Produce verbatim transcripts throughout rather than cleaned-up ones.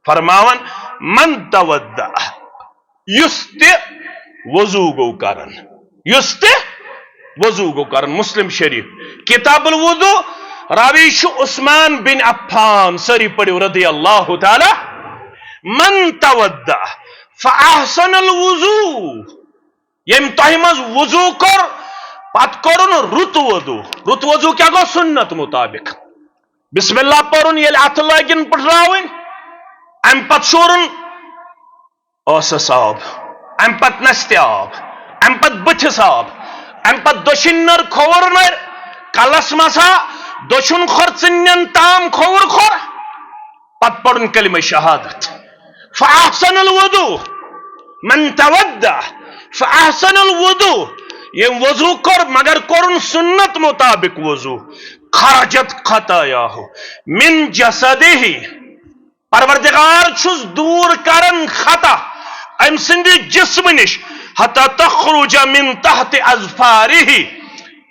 فرماوان، من تودع، یُس تہِ وضو گوٚو کران، یُس تہِ وضو گوٚو کران۔ مسلم شریف، کتاب الوضو، راوی چھُ عثمان بن عفان، سٲری پٔرِو رضی اللہ تعالیٰ۔ من تودع فاحسن الوضو، ییٚمۍ تۄہہِ منٛز وضو کوٚر، پتہٕ کوٚرُن رُت وضو۔ رُت وضو کیٛاہ گوٚو؟ سُنت مطابق بسم اللہ پرُن، ییٚلہِ اتھٕ لٲگِن پٹھراوٕنۍ، امہِ پتہٕ شورُن ٲسس آب، امہِ پتہٕ نستہِ آب، امہِ پتہٕ بٕتھِس آب، امہِ پتہٕ دٔچھِنۍ نٔر، کھووُر نٔر، کلس مسا، دٔچھُن کھۄر ژٕنٮ۪ن تام کھووُر کھۄر، پتہٕ پرُن کلمہ شہادت۔ فاحسن الوضو، من تودع فاحسن الوضو، ییٚمۍ وضو کوٚر مگر کوٚرُن سُنت مطابق وضو، خرجت خطاياه من جسده، پروردگار چھُس دوٗر کران خطا أمۍ سٕنٛدِ جسمہٕ نِش، حتى تخرج من تحت اظفاره،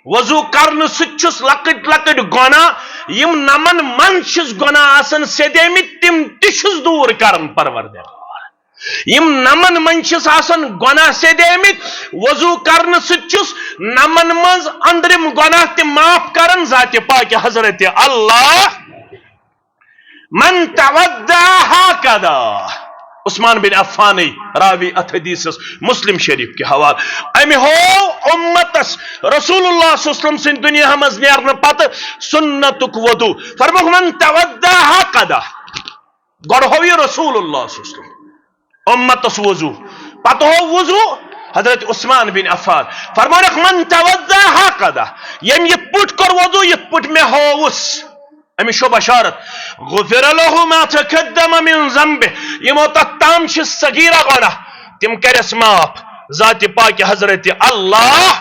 وضو کرنہٕ سۭتۍ چھُس لۄکٕٹۍ لۄکٕٹۍ گۄناہ، یِم نمن منٛز چھِس گۄناہ آسان سیٚدیمٕتۍ، تِم تہِ چھُس دوٗر کران پروردگار۔ یِم نمن منٛز چھِس آسان گۄناہ سیٚدیمٕتۍ، وضو کرنہٕ سۭتۍ چھُس نمن منٛز أنٛدرِم گۄناہ تہِ معاف کران ذاتِ پاکہِ حضرت اللہ۔ من تودع هكذا، عثمان بن عفانٕے راوی اتھ حدیثس مسلم شریف کہِ حوالہٕ۔ أمۍ ہوو امتس رسول اللہ صلی اللہ علیہ وسلم سٕنٛدِ دُنیا منٛز نیرنہٕ پتہٕ سُنتُک وضو۔ فرمووُکھ، من تودع هكذا۔ گۄڈٕ ہوو یہِ رسول اللہ صلی اللہ علیہ وسلم امتس وضو، پتہٕ ہوو وضو حضرت عثمان بن عفان۔ فرمونکھ، من تودع هكذا، ییٚمۍ یِتھ پٲٹھۍ کوٚر وضو، یِتھ پٲٹھۍ مےٚ ہووُس۔ أمِس چھو بشارت، غفر له ما تقدم من ذنبه، یِمو تتھ تام چھِ صغیرہ گۄناہ، تِم کرٮ۪س معاف ذاتِ پاکہِ حضرت اللہ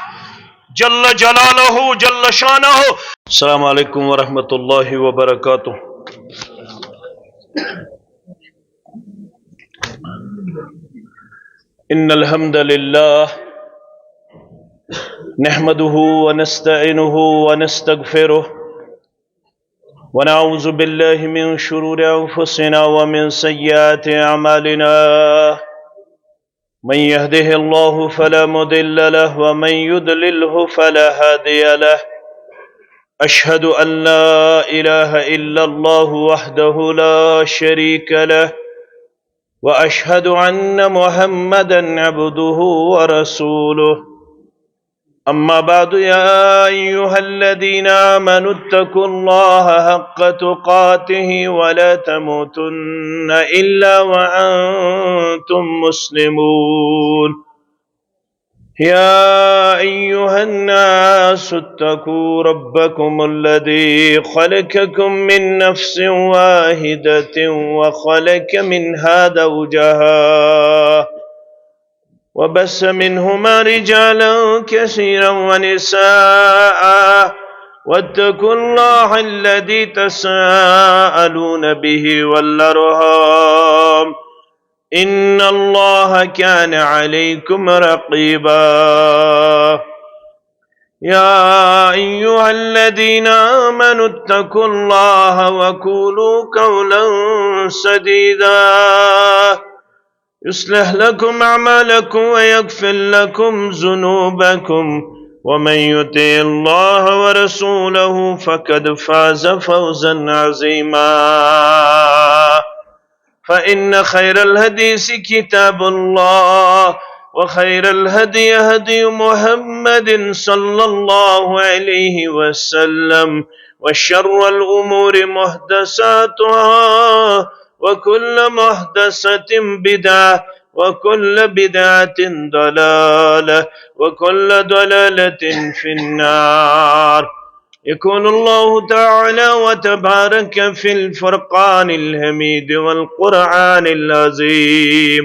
جل جلالہ جل شانہ۔ السلام علیکم ورحمۃ اللہ وبرکاتہ۔ إن الحمد لله نحمده ونستعينه ونستغفره، ونعوذ بالله من شرور أنفسنا ومن سيئات أعمالنا. من يهده الله فلا مضل له، ومن يضلله فلا هادي له. أشهد أن لا إله إلا الله وحده لا شريك له، وأشهد أن محمدا عبده ورسوله. أما بعد، يا أيها الذين آمنوا اتقوا الله حق تقاته ولا تموتن إلا وأنتم مسلمون. يا أيها الناس اتقوا ربكم الذي خلقكم من نفس واحدة وخلق منها زوجها وبث منهما رجالا كثيرا ونساء، واتقوا الله الذي تساءلون به والأرحام، إن الله كان عليكم رقيبا. يا أيها الذين آمنوا اتقوا الله وقولوا قولا سديدا، يصلح لكم أعمالكم ويغفر لكم ذنوبكم، ومن يطع الله ورسوله فقد فاز فوزا عظيما. فإن خير الحديث كتاب الله، وخير الهدي هدي محمد صلى الله عليه وسلم، وشر الأمور محدثاتها، وكل محدثة بدعة، وكل بدعة ضلالة، وكل ضلالة في النار. يقول الله تعالى وتبارك في الفرقان الحميد والقرآن العظيم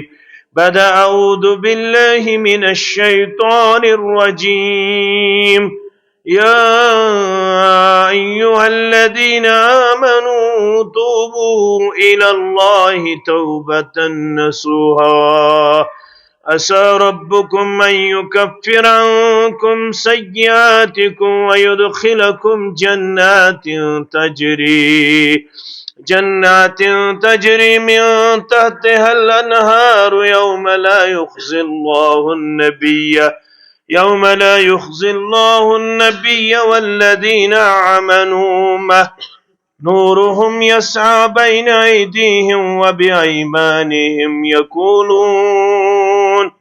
بعد أعوذ بالله من الشيطان الرجيم. يا أيها الذين آمنوا توبوا إلى الله توبة نصوحا، عسى ربكم أن يكفر عنكم سيئاتكم ويدخلكم جنات تجري جنات تجري من تحتها الأنهار يوم لا يخزي الله النبي، يوم لا يخزي الله النبي والذين آمنوا معه، نورهم يسعى بين أيديهم وبأيمانهم يقولون،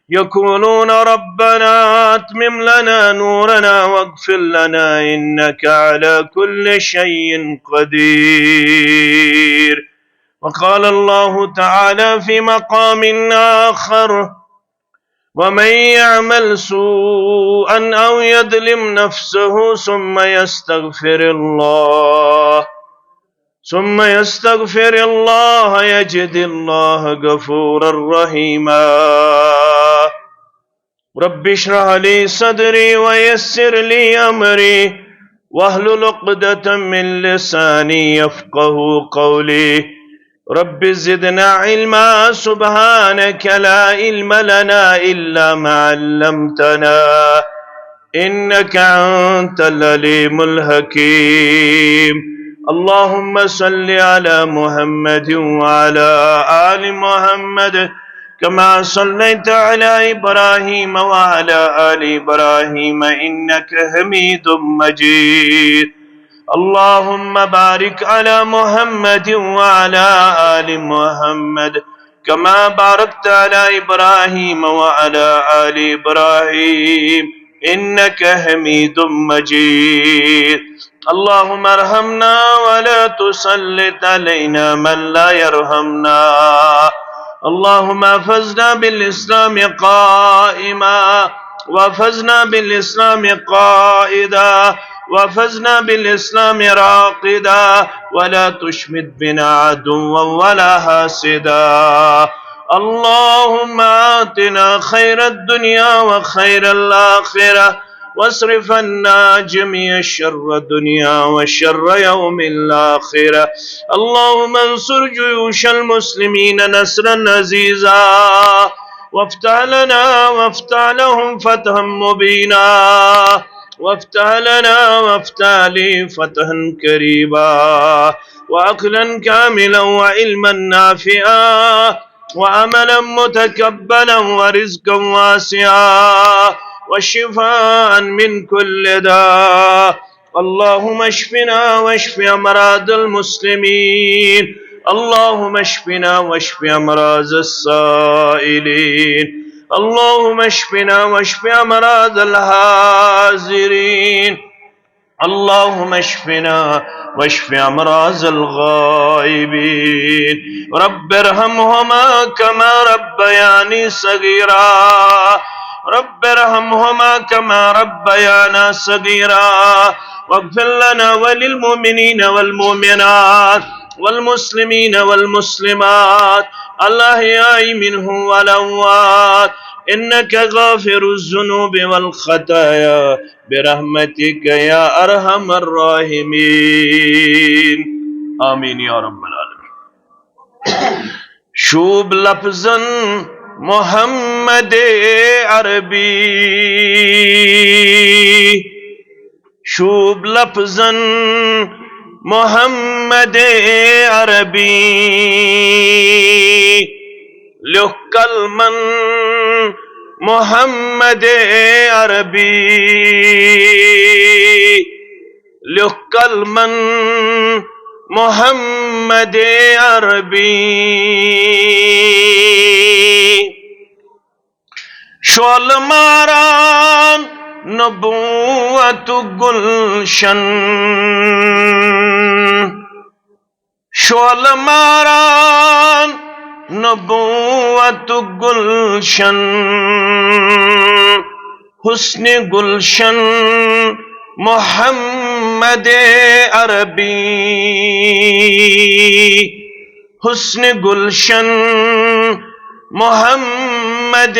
يقولون ربنا أتمم لنا نورنا واغفر لنا إنك على كل شيء قدير. وقال الله تعالى في مقام آخر: ومن يعمل سوءا أو يظلم نفسه ثم يستغفر الله، ثم يستغفر الله يجد الله غفورا رحيما. رب اشرح لي صدري ويسر لي أمري واحلل عقدة من لساني يفقه قولي. رب زدنا علما، سبحانك لا علم لنا إلا ما علمتنا، إنك أنت العليم الحكيم. اللهم صل على محمد وعلى آل محمد كما صليت على إبراهيم وعلى آل إبراهيم إنك حميد مجيد. اللهم بارك على محمد وعلى آل محمد كما باركت على إبراهيم وعلى آل إبراهيم إنك حميد مجيد. اللهم ارحمنا ولا تسلط علينا من لا يرحمنا. اللهم احفظنا بالإسلام قائما، واحفظنا بالإسلام قائدا، واحفظنا بالإسلام راقدا، ولا تشمت بنا عدوا ولا حاسدا. اللهم آتنا خير الدنيا وخير الآخرة، واصرف عنا جميع شر الدنيا وشر يوم الآخرة. اللهم انصر جيوش المسلمين نصرا عزيزا، وافتح لنا وافتح لهم فتحا مبينا، وافتح لنا وافتح لي فتحا قريبا، وعقلا كاملا وعلما نافعا وعملا متقبلا ورزقا واسعا وشفاء من كل داء. اللهم اشفنا واشف أمراض المسلمين. اللهم اشفنا واشف أمراض السائلين. اللهم اشفنا واشف أمراض الحاضرين. اللهم اشفنا واشف أمراض الغائبين. رب ارحمهما كما ربياني صغيرا. رب ارحمهما كما ربيانا صغيرا. واغفر لنا وللمؤمنين والمؤمنات والمسلمين والمسلمات الأحياء منهم والأموات إنك غافر الذنوب والخطايا برحمتك يا أرحم الراحمين. آمين يا رب العالمين. شوب لفظن محمد عربی، شوب لفظن محمد عربی، لیوٚکھ قلمن محمد عربی، لیوٚکھ قلمن محمد عربی۔ شعلہٕ ماران نبوت گلشن، شعلہٕ ماران نبوت گلشن، حسن گلشن محمد عربی، حسن گلشن محمد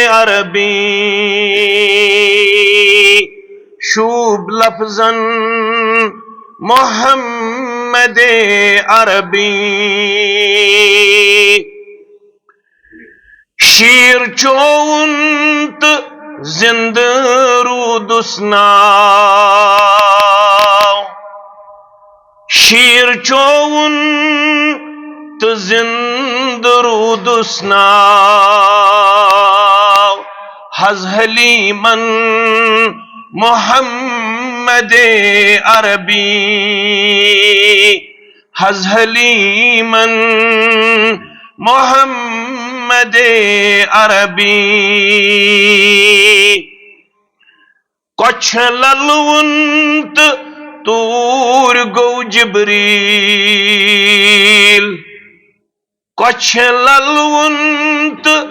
عربی۔ شوب لفظن محمد عربی۔ شیر چووُن تہٕ زندٕ روٗدُس ناو۔ شیٖر چووُن تہٕ زِندٕ روٗدُس ناو حض حلیٖمن محمد عربی، حض حلیٖمن محمد عربی۔ کۄچھِ للوُن تہٕ توٗرۍ گوٚو جبریٖل۔ کۄچھِ للوُن تہٕ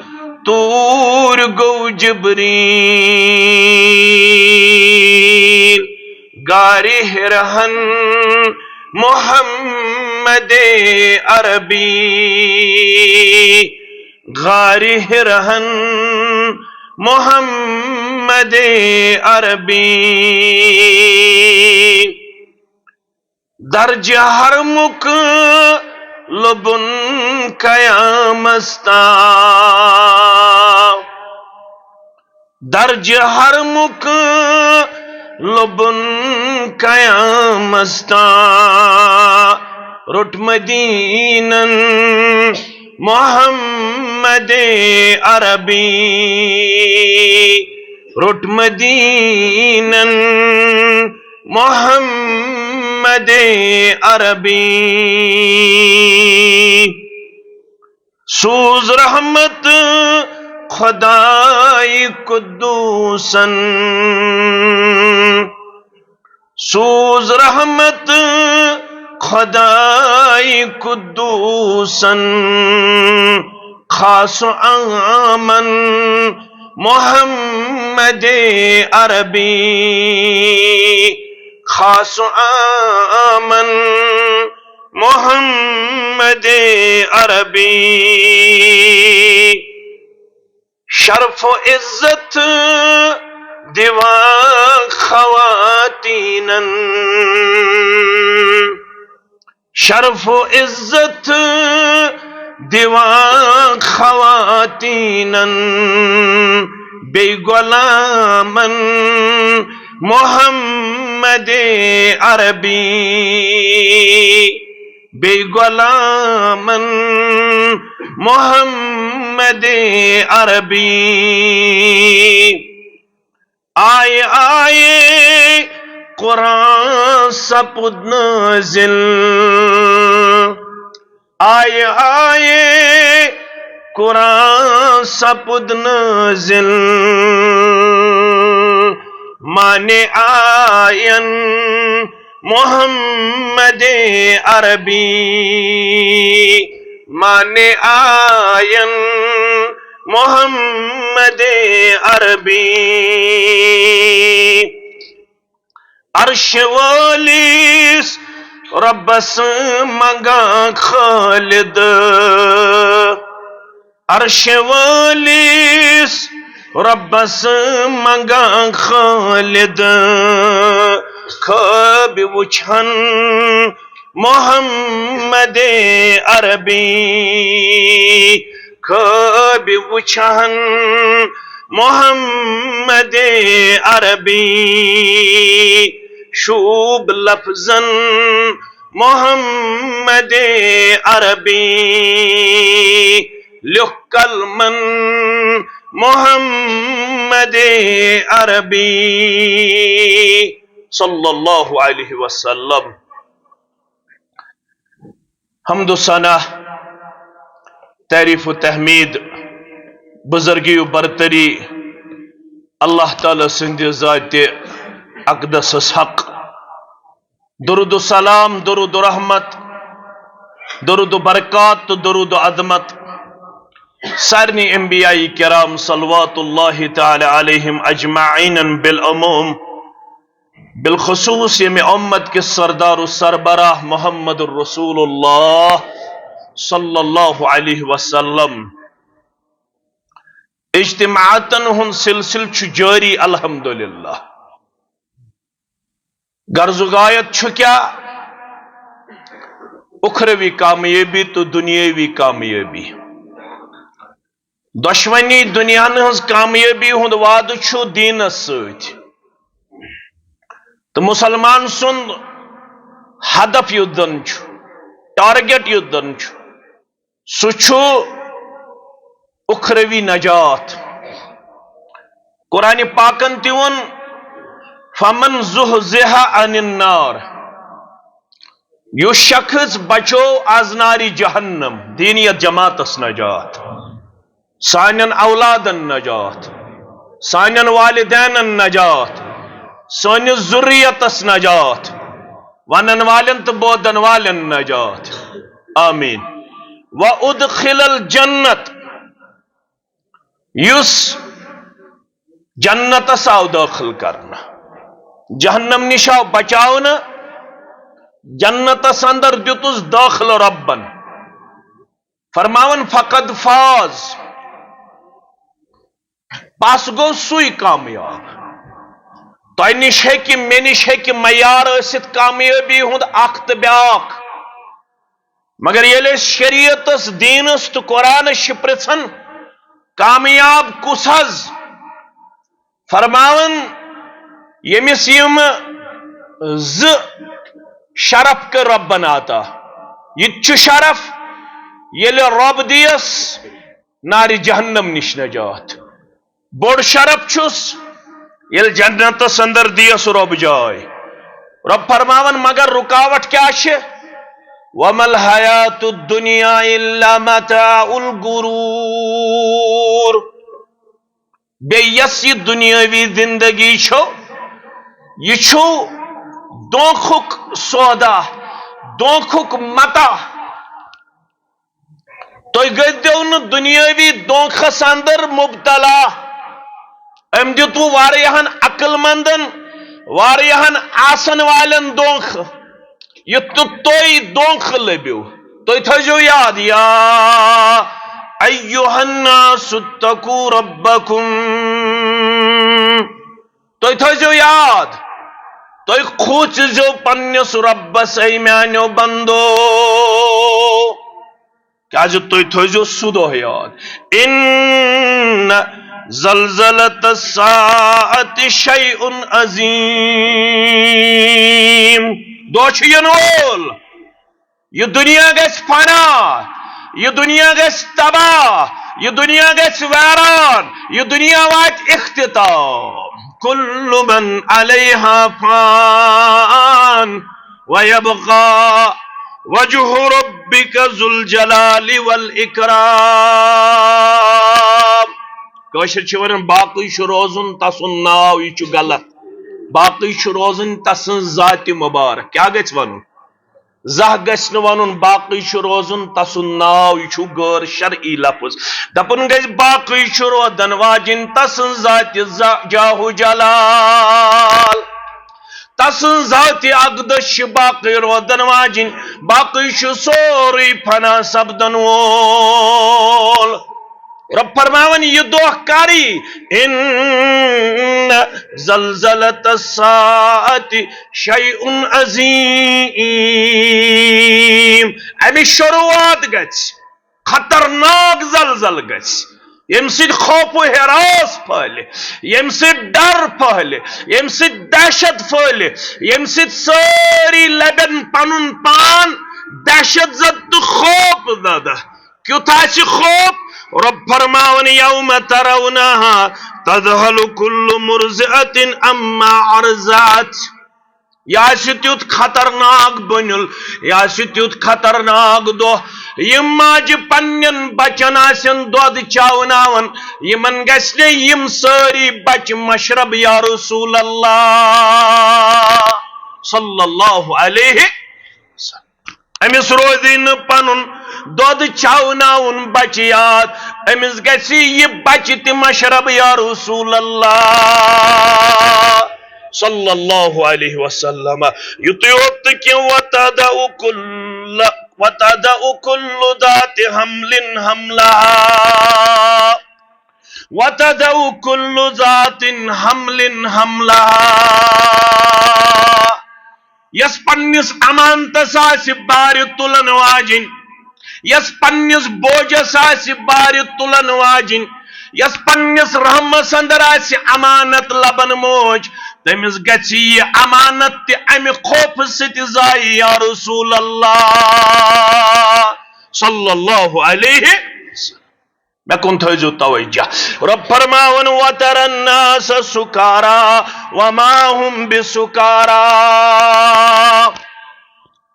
توٗرۍ گوٚو جبریٖل۔ غارِ حِرہن محمد عربی، غارِ حِرہن محمد عربی۔ درجِ حرمُک لوٚبُن قیامس تام، درجِ حرمُک لوٚبُن قیامس تام۔ روٚٹ مدیٖنن محمد عربی، روٚٹ مدیٖنن محمد عربی۔ سوٗز رحمت خداے قدوٗسن، سوٗز رحمت خداے قدوٗسن خاص عامن محمد عربی، خاص عامن محمد عربی۔ شرف و عزت دِوان خواتیٖنن، شرف و عزت دِوان خواتیٖنن، بیٚیہِ غۄلامن محمد عربی، بیٚیہِ غۄلامن محمد عربی۔ آیہِ آیہِ قرآن سپُد نٲزِل، آیہِ آیہِ قرآن سپُد نٲزِل، معنی آین محمد عربی، معنی آین محمد عربی۔ عرش وٲلِس رۄبس منٛگان خٲلد، عرش وٲلِس رۄبس منٛگان خٲلد، خٲبۍ وُچھن محمد عربی، خٲبۍ وُچھن محمد عربی، شوٗب لفظن محمد عربی، لیوٚکھ قلمن محمد عربی صلی اللہ علیہ وسلم۔ حمد و ثنا، تعریف و تحمید، بزرگی و برتری اللہ تعالیٰ سٕنٛدِ ذاتِ اقدسس حق۔ درود و سلام، درود و رحمت، درود و برکات تہٕ درود و عظمت سارنٕے انبیاء کرام صلوات اللہ تعالیٰ علیہم اجمعین بالعموم، بالخصوص ییٚمہِ اُمت کِس سردار و سربراہ محمد رسول اللہ صلی اللہ علیہ وسلم۔ اجتماعاتن ہُنٛد سلسلہٕ چھُ جٲری الحمدللہ۔ غرض و غایت چھُ کیٛاہ؟ اُخروی کامیٲبی تہٕ دُنیٲوی کامیٲبی۔ دۄشوٕنی دُنیاہن ہٕنٛز کامیٲبی ہُنٛد وعدٕ چھُ دیٖنس سۭتۍ۔ تہٕ مُسلمان سُنٛد ہدف یُس زن چھُ، ٹارگیٹ یُس زن چھُ، سُہ چھُ اُخروی نجات۔ قرآن پاکن تہِ ووٚن، "فمن زحزح عن النار"، یُس شخص بچو از نارِ جہنم، دینیت جماعتس نجات، سانٮ۪ن اولادن نجات، سانٮ۪ن والدینن نجات، سٲنِس ذُریتس نجات، ونن والٮ۪ن تہٕ بوزن والٮ۪ن نجات۔ آمین۔ وادخل الجنت، یُس جنتس آو دٲخل کرنہٕ، جہنم نِش آو بچاونہٕ، جنتس اندر دیُتُس دٲخل رۄبن۔ فرماوان، "فقد فاز"، پس گوٚو سُے کامیاب۔ تۄہہِ نِش ہیٚکہِ، مےٚ نِش ہیٚکہِ معیار ٲسِتھ کامیٲبی ہُنٛد اکھ تہٕ بیٛاکھ، مگر ییٚلہِ أسۍ شریعتس، دیٖنس تہٕ قرآنس چھِ پرژھان، کامیاب کُس حظ؟ فرماوان، ییٚمِس یِم زٕ شرف کٔر رۄبن عطا۔ یہِ تہِ چھُ شرف، ییٚلہِ رۄب دِیس نارِ جہنم نِش نجات۔ بوٚڑ شرف چھُس، ییٚلہِ جنتس اندر دِیس رۄب جاے۔ رۄب فرماوان، مگر رُکاوٹ کیٛاہ چھِ؟ "وما الحیات الدنیا الا متاع الغرور"۔ بیٚیہِ یۄس یہِ دُنیٲوی زندگی چھو، یہِ چھُو دھوکھُک سودا، دھوکھُک متاع۔ تُہۍ گٔژھۍزیو نہٕ دُنیٲوی دھوکھس اندر مبتلا۔ أمۍ دیُت وۄنۍ واریاہن عقل مندن، واریاہن آسن والٮ۪ن دھوکھٕ۔ یُتھ نہٕ تُہۍ دھوکھٕ لٔبِو۔ تُہۍ تھٲیزیو یاد، یا ایھا الناس اتقوا ربکم۔ تُہۍ تھٲیزیو یاد، تُہۍ کھوٗژزیو پننِس رۄبس، اے میانیو بندو۔ کیازِ تُہۍ تھٲیزیو سُہ دۄہ یاد۔ ان زلزلۃ الساعۃ شیء عظیم۔ دۄہ چھُ یِنہٕ وول۔ یہِ دُنیا گژھِ فنا، یہِ دُنیا گژھِ تباہ، یہِ دُنیا گژھِ ویران، یہِ دُنیا واتہِ اختتام۔ کل من علیہا فان ویبقی وجہ ربک ذو الجلال والاکرام۔ کٲشِر چھِ وَنان، باقٕے چھُ روزُن تسُنٛد ناو، یہِ چھُ غلط۔ باقٕے چھُ روزُن تسٕنٛز ذاتِ مبارک۔ کیٛاہ گژھِ وَنُن؟ زانٛہہ گژھِ نہٕ وَنُن باقٕے چھُ روزُن تسُنٛد ناو، یہِ چھُ غٲر شرعی لفظ۔ دَپُن گژھِ باقٕے چھُ روزن واجِنۍ تسٕنٛز ذاتِ ذا-، جاہ و جلال۔ تسٕنٛز ذاتِ اقدس چھِ باقٕے روزن واجِنۍ، باقٕے چھُ سورُے فنا سپدن وول۔ رۄب فرماوان، یہِ دۄہ کر یی؟ ان زلزلۃ الساعۃ شیء عظیم۔ امِچ شروعات گژھِ، خطرناک زلزلہٕ گژھِ، ییٚمہِ سۭتۍ خوف و ہراس پھٔہلہِ، ییٚمہِ سۭتۍ ڈر پھٔہلہِ، ییٚمہِ سۭتۍ دہشت پھٔہلہِ، ییٚمہِ سۭتۍ سٲری لبن پنُن پان دہشت زد تہٕ خوف زدہ۔ کیُتھ آسہِ خوف؟ رۄب فرماوان، یوم ترونہا تذہل کل مرضعۃ عما ارضعت۔ یہِ آسہِ تیُتھ خطرناک بٔنِل، یہِ آسہِ تیُتھ خطرناک دۄہ۔ یِم ماجہِ پننٮ۪ن بچن آسن دۄد چاوناوان، یِمن گژھِ نہٕ یِم سٲری بچہِ مشرب، یا رسول اللہ صلی اللہ علیہ وسلم۔ أمِس روزِ نہٕ پنُن دۄد چاوناوُن بچہِ یاد، أمِس گژھِ یہِ بچہِ تہِ مشرب، یا رسول اللہ صلی اللہ علیہ وسلم۔ یُتُے یوت نہٕ کینٛہہ، وتضع کل، وتضع کل ذات حمل حملها۔ وتضع کل ذات حمل حملها۔ یۄس پننِس امانتس آسہِ بارِ تُلن واجِنۍ، یۄس پننِس بوجس آسہِ بارِ تُلن واجِنۍ، یۄس پننِس رحمس اندر آسہِ امانت لبن موج، تٔمِس گژھِ یہِ امانت تہِ امہِ خوفہٕ سۭتۍ ضایع، یا رسول اللہ صلی اللہ علیہ وسلم۔ مےٚ کُن تھٲیزیو توجہ۔ رۄب فرماوان، "وتر الناس سکارا وما هم بسکارا۔"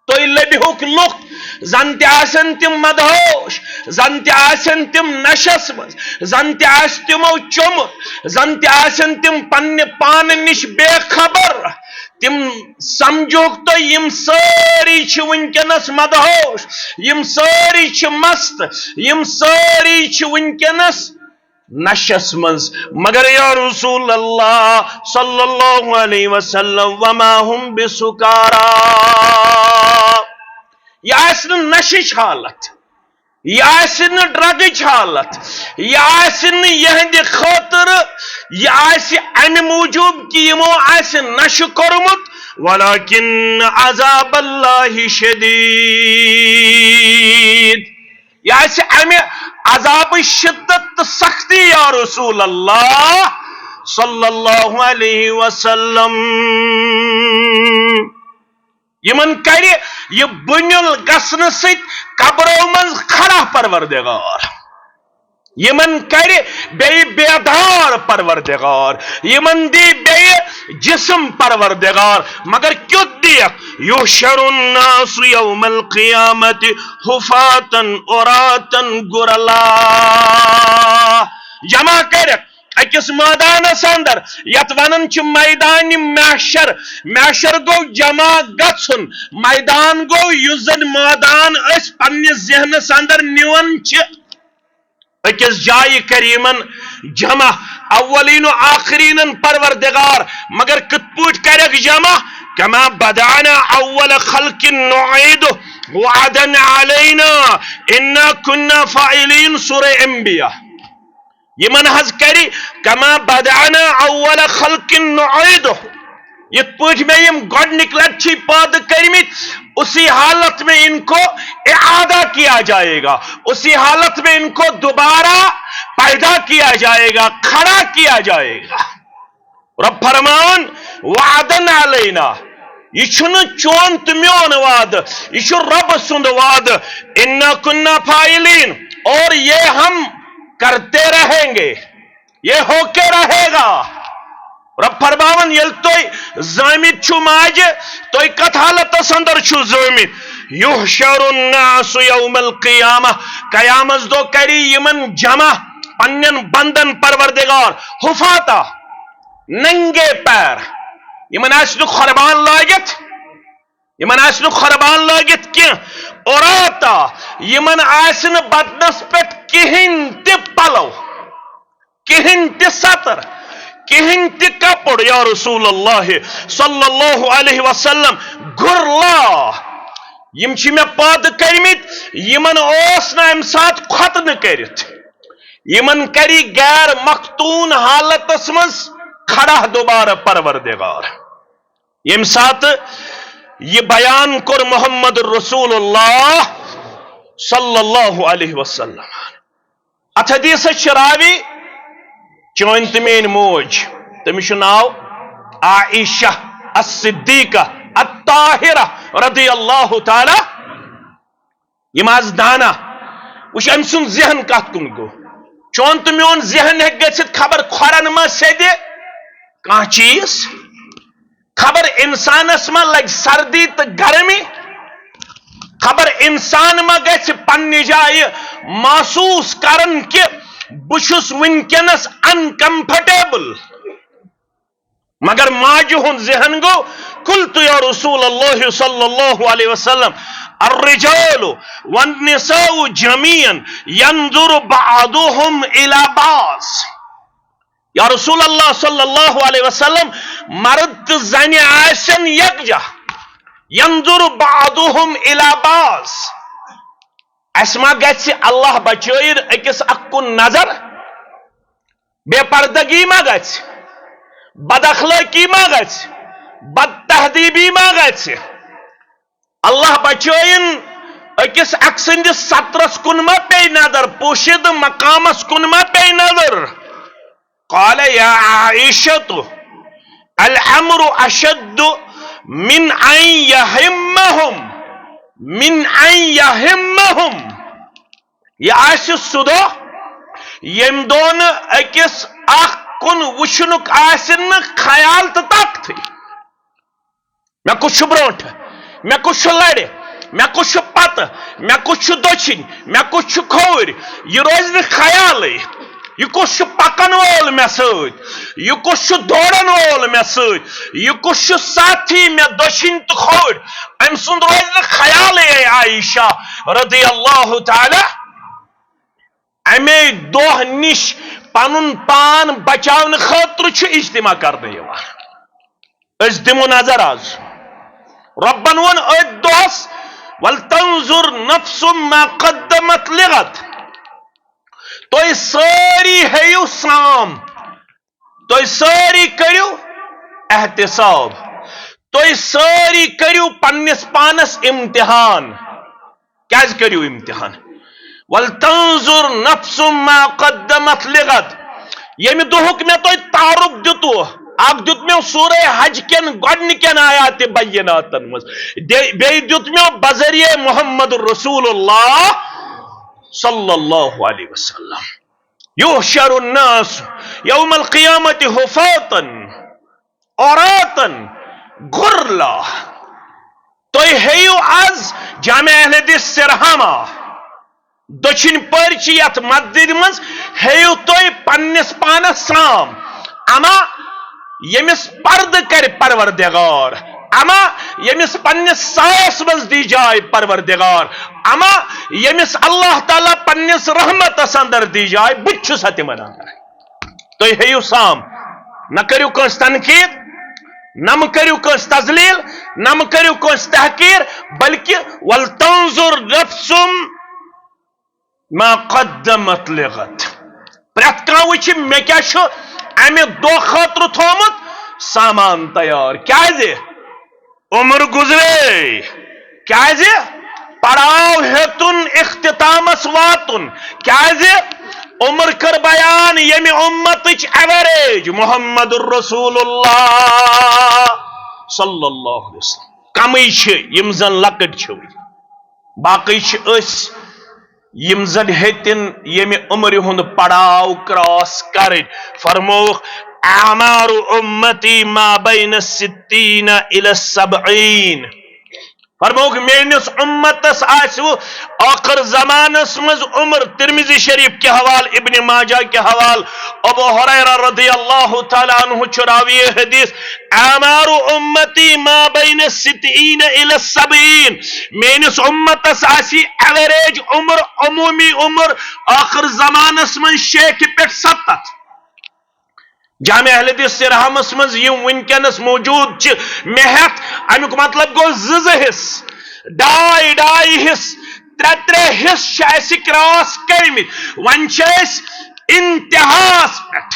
تُہۍ لٔبِہُکھ لُکھ، زن تہِ آسن تِم مدہوش، زن تہِ آسن تِم نشس منٛز، زن تہِ آسہِ تِمو چوٚمُت، زن تہِ آسن تِم پننہِ پانہٕ نِش بے خبر۔ تِم سمجھوکھ تُہۍ، یِم سٲری چھِ وٕنکیٚنس مدہوش، یِم سٲری چھِ مست، یِم سٲری چھِ وٕنکیٚنس نشس منٛز، مگر یا رسول اللہ صلی اللہ علیہ وسلم، وما هم بسکارا، یہِ آسہِ نہٕ نشٕچ حالت، یہِ آسہِ نہٕ ڈرگٕچ حالت، یہِ آسہِ نہٕ یِہنٛدِ خٲطرٕ، یہِ آسہِ امہِ موٗجوٗب کہِ یِمو آسہِ نشہٕ کوٚرمُت، ولکن عذاب اللہ شدید۔ یہِ آسہِ امہِ عذابٕچ شدت تہٕ سختی، یا رسول اللہ صلی اللہ علیہ وسلم۔ یِمن کرِ یہِ بُنیُل گژھنہٕ سۭتۍ قبرو منٛز کھڑا پروردگار۔ یِمن کرِ بیٚیہِ بیدار پروردگار، یِمن دی بیٚیہِ جسم پروردگار، مگر کیُتھ دیکھ، یحشر الناس یوم القیامت حفاتن عراتن غرلا۔ جمع کٔرِتھ أکِس مٲدانس اندر، یتھ ونان چھِ میدان محشر۔ محشر گوٚو جمع گژھُن، میدان گوٚو یُس زن مٲدان أسۍ پننِس ذہنس اندر نِوان چھِ۔ أکِس جایہِ کریمن جمع، اولین و آخرینن پروردگار، مگر کِتھ پٲٹھۍ کرکھ جمع؟ کما بدانا اول خلق نعیدہ وعدا علینا انا کنا فاعلین، سورہ انبیاء۔ یِمن حظ کرِ کما بدانا اول خلق نعیدہ، یِتھ پٲٹھۍ مےٚ یِم گۄڈٕنِکۍ لٹہِ چھِ پٲدٕ کٔرمٕتۍ، اسی حالت میں ان کو اعادہ کیا جائے گا، اسی حالت میں ان کو دوبارہ پیدا کیا جائے گا، کھڑا کیا جائے گا۔ رۄب فرماوان، وعدا علینا، یہِ چھُنہٕ چون تہٕ میون وعدٕ، یہِ چھُ رۄب سُنٛد وعدٕ۔ انا کنا فاعلین، اور یہ ہم کرتے رہیں گے، یہ ہو کے رہے گا۔ رۄب فرماوان، ییٚلہِ تُہۍ زٲمٕتۍ چھِو ماجہِ، تُہۍ کتھ حالتس اندر چھِو زٲمٕتۍ؟ یحشر الناس یوم القیامہ، قیامت دۄہ کرِ یِمن جمع، پننٮ۪ن بندن پروردگار، حفاتا، ننگے پیر۔ یِمن آسہِ نہٕ قربان لٲگِتھ، یِمن آسہِ نہٕ قربان لٲگِتھ کینٛہہ۔ عراتا، یِمن آسہِ نہٕ بدنس پٮ۪ٹھ کِہیٖنۍ تہِ پلو، کِہیٖنۍ تہِ ستر، کِہیٖنۍ تہِ کپُر، یا رسول اللہ صلی اللہ علیہ وسلم۔ غرلا، یِم چھِ مےٚ پٲدٕ کٔرمٕتۍ، یِمن اوس نہٕ امہِ ساتہٕ ختنہٕ کٔرِتھ۔ یِمن کری غیر مختون حالتس منٛز کھڑا دوبارٕ پروردگار۔ ییٚمہِ ساتہٕ یہِ بیان کوٚر محمد رسول اللہ صلی اللہ علیہ وسلم۔ اتھ حدیثس چھِ راوی چٲنۍ تہٕ میٲنۍ موج، تٔمِس چھُ ناو عائشہ الصدیقہ الطاہرہ رضی اللہ تعالی۔ یِم آز دانا، وٕچھ أمۍ سُنٛد ذہن کتھ کُن گوٚو۔ چون تہٕ میون ذہن ہیٚکہِ گٔژھِتھ خبر کھۄرن ما سیٚدِ کانٛہہ چیٖز، خبر انسانس ما لگہِ سردی تہٕ گرمی، خبر انسان ما گژھِ پننہِ جایہِ محسوس کرن کہِ بہٕ چھُس وٕنکیٚنس انکمفرٹیبل۔ مگر ماجہِ ہُنٛد ذہن گوٚو، قلت یا رسول اللہ صلی اللہ علیہ وسلم، الرجال والنساء جميعا ينظر بعضهم الى بعض۔ یا رسول اللہ صلی اللہ علیہ وسلم، مرد تہٕ زنہِ آسن یکجا، ينظر بعضهم الى بعض۔ اسہِ ما گژھِ اللہ بچٲیِن أکِس اکھ کُن نظر؟ بے پردگی ما گژھِ؟ بد اخلٲقی ما گژھِ؟ بد تہذیبی ما گژھِ؟ اللہ بچٲیِن، أکِس اکھ سٕنٛدِس سترس کُن ما پیٚیہِ نظر، پوشیدٕ مقامس کُن ما پیٚیہِ نظر؟ قال یا عائشہ، الامر اشد من ان یہمہم، من ان یہمہم۔ یہِ آسہِ سُہ دۄہ، ییٚمہِ دۄہ نہٕ أکِس اکھ کُن وٕچھنُک آسہِ نہٕ خیال تہٕ طاقتٕے۔ مےٚ کُس چھُ برونٛٹھ؟ مےٚ کُس چھُ لرِ؟ مےٚ کُس چھُ پتہٕ؟ مےٚ کُس چھُ دٔچھِنۍ؟ مےٚ کُس چھُ کھووٕرۍ؟ یہِ روزِ نہٕ خیالٕے۔ یہِ کُس چھُ پکن وول مےٚ سۭتۍ؟ یہِ کُس چھُ دورن وول مےٚ سۭتۍ؟ یہِ کُس چھُ ساتھی مےٚ دٔچھِنۍ تہٕ کھووٕرۍ؟ أمۍ سُنٛد روزِ نہٕ خیالٕے، اے عائشہ رضی اللہ تعالیٰ۔ اَمے دۄہ نِش پنُن پان بچاونہٕ خٲطرٕ چھُ اجتماع کرنہٕ یِوان۔ أسۍ دِمو نظر آز۔ رۄبن ووٚن أتھۍ دۄہس، "ولتنظر نفس ما قدمت لغد"۔ تُہۍ سٲری ہیٚیِو سام، تُہۍ سٲری کٔرِو احتساب، تُہۍ سٲری کٔرِو پننِس پانس امتحان۔ کیازِ کٔرِو امتحان؟ "ولتنظر نفس ما قدمت لغد"۔ ییٚمہِ دۄہُک مےٚ تۄہہِ تعارُف دیُتوُ، اکھ دیُت مےٚ سورہ حج کٮ۪ن گۄڈنِکٮ۪ن آیات بیناتن منٛز، دے-، بیٚیہِ دیُت مےٚ بذریعہ محمد رسول اللہ صلی اللہ علیہ وسلم، "یحشر الناس یوم القیامت حفاتا عراتا غرلا"۔ تُہۍ ہیٚیِو از جامع اہل حدیث سرہامہ دٔچھِنۍ پٔرۍ چھِ یتھ مسجدِ منٛز، ہیٚیِو تُہۍ پننِس پانس سام، اما ییٚمِس پردٕ کرِ پروردگار، اما ییٚمِس پننِس سایس منٛز دی جاے پروردگار، اما ییٚمِس اللہ تعالیٰ پننِس رحمتس اندر دی جاے، بہٕ تہِ چھُسا تِمن اندر۔ تُہۍ ہیٚیِو سام، نہ کٔرِو کٲنٛسہِ تنقید، نہ مہٕ کٔرِو کٲنٛسہِ تذلیل، نہ مہٕ کٔرِو کٲنٛسہِ تحقیر، بلکہِ "ولتنظر نفس ما قدمت لغد"۔ پرٛٮ۪تھ کانٛہہ وٕچھِ مےٚ کیٛاہ چھُ اَمہِ دۄہ خٲطرٕ تھوٚومُت سامان تیار۔ کیٛازِ؟ عمر گُزرے۔ کیٛازِ؟ پڑاو ہیوٚتُن اختتامس واتُن۔ کیٛازِ؟ عمر کٔر بیان، ییٚمہِ اُمتٕچ average محمد رسول اللہ صلی اللہ علیہ وسلم کمٕے چھِ، یِم زن لۄکٕٹۍ چھِ۔ باقٕے چھِ أسۍ، یِم زن ہیٚتِن ییٚمہِ عمرِ ہُنٛد پڑاو cross کرٕنۍ۔ فرمووُکھ، "اعمار امتی ما بین الستین الی السبعین"۔ فرمووُکھ، میٲنِس اُمتس آسِوٕ ٲخر زمانس منٛز عمر۔ ترمذی شریف کہِ حوالہٕ، ابن ماجہ کہِ حوالہٕ، ابو ہریرہ رضی اللہ تعالیٰ عنہ چھُ راوی حدیث، "اعمار امتی ما بین الستین الی السبعین"۔ میٲنِس اُمتس آسہِ average عمر، عمومی عمر ٲخر زمانس منٛز شیٹھِ پٮ۪ٹھ ستتھ۔ جامع اہل حدیث سرہامس منٛز یِم وٕنکیٚنس موجود چھِ، مےٚ ہٮ۪تھ، امیُک مطلب گوٚو زٕ زٕ حصہٕ، ڈاے ڈاے حصہٕ، ترٛےٚ ترٛےٚ حصہٕ چھِ اَسہِ cross کٔرمٕتۍ۔ وۄنۍ چھِ أسۍ انتہاہس پٮ۪ٹھ،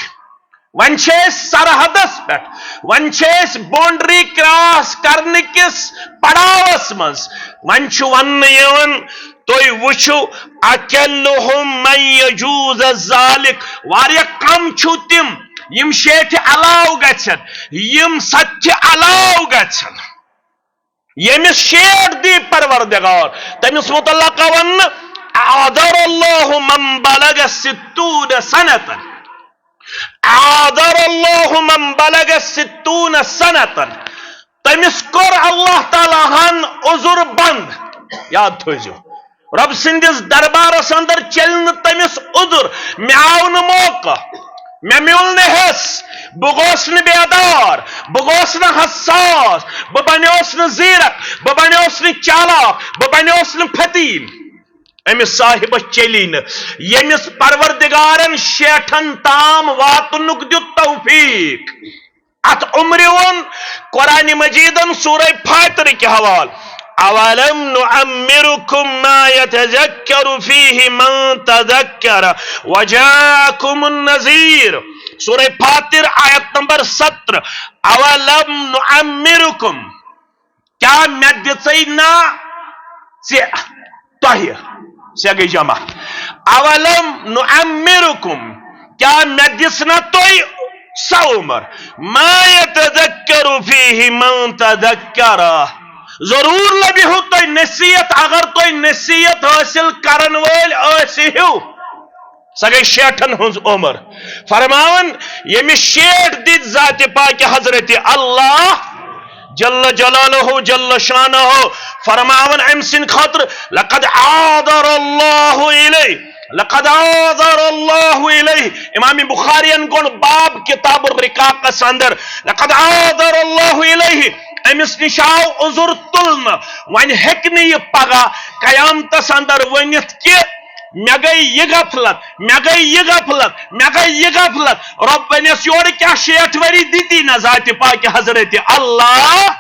وۄنۍ چھِ أسۍ سرحدس پٮ۪ٹھ، وۄنۍ چھِ أسۍ boundary cross کرنہٕ کِس پڑاوس منٛز۔ وۄنۍ چھُ وننہٕ یِوان، تُہۍ وٕچھِو، "اقلہم من یجوز ذالک"، واریاہ کم چھِو تِم یِم شیٹھِ علاوٕ گژھن، یِم ستتھِ علاوٕ گژھن۔ ییٚمِس شیٹھ دی پروردگار، تٔمِس متعلق وننہٕ، "اعذر اللہ من بلغ ستون سنتن"۔ اعذر اللہ من بلغ ستون سنتن۔ تٔمِس کوٚر اللہ تعالیٰ ہن عذر بند۔ یاد تھٲوزیو، رۄب سٕنٛدِس دربارس اندر چلہِ نہٕ تٔمِس عذر۔ مےٚ آو نہٕ موقع، مےٚ میوٗل نہٕ حِصہٕ، بہٕ گوس نہٕ بیدار، بہٕ گوس نہٕ حساس، بہٕ بنیوس نہٕ زیرک، بہٕ بنیوس نہٕ چالاک، بہٕ بنیوس نہٕ فطین۔ أمِس صاحبس چلی نہٕ، ییٚمِس پروردگارن شیٹھن تام واتنُک دیُت توفیق۔ اتھ عمرِ ووٚن قرآن مجیدن سورہ فاطر کہِ حوالہٕ، "اولم نعمرکم ما یتذکر فیہ من تذکر وجاءکم النذیر"۔ سورہ فاطر، آیت نمبر سترہ۔ "اولم نعمرکم"، کیٛاہ مےٚ دِژٕے نا ژےٚ، تۄہہِ، ژےٚ گٔے جمع، "اولم نعمرکم"، کیٛاہ مےٚ دِژ نا تۄہہِ سا عمر، ما يتذكر فيه من تذكر، ضرور لبہِ ہو تۄہہِ نصیحت اگر تۄہہِ نصیحت حٲصِل کرن وٲلۍ ٲسۍ ہیو۔ سۄ گٔے شیٹھن ہٕنٛز عمر۔ فرماوان، ییٚمِس شیٹھ دِتۍ ذاتِ پاکہِ حضرت اللہ جل جلالہ جل شانہ، فرماوان أمۍ سٕنٛدِ خٲطرٕ، لقد عاذر اللہ الیہ، لقد عاذر اللہ الیہ۔ امام بخاریَن کوٚڑ باب کتاب الرقاقس اندر، لقد عاذر اللہ الیہ، أمِس نِش آو عذر تُلنہٕ۔ وۄنۍ ہیٚکہِ نہٕ یہِ پگاہ قیامتس اندر ؤنِتھ کہِ مےٚ گٔے یہِ غفلت، مےٚ گٔے یہِ غفلت، مےٚ گٔے یہِ غفلت۔ رۄب ونٮ۪س، یورٕ کیٛاہ شیٹھ ؤری دِتی نہ ذاتِ پاکہِ حضرت اللہ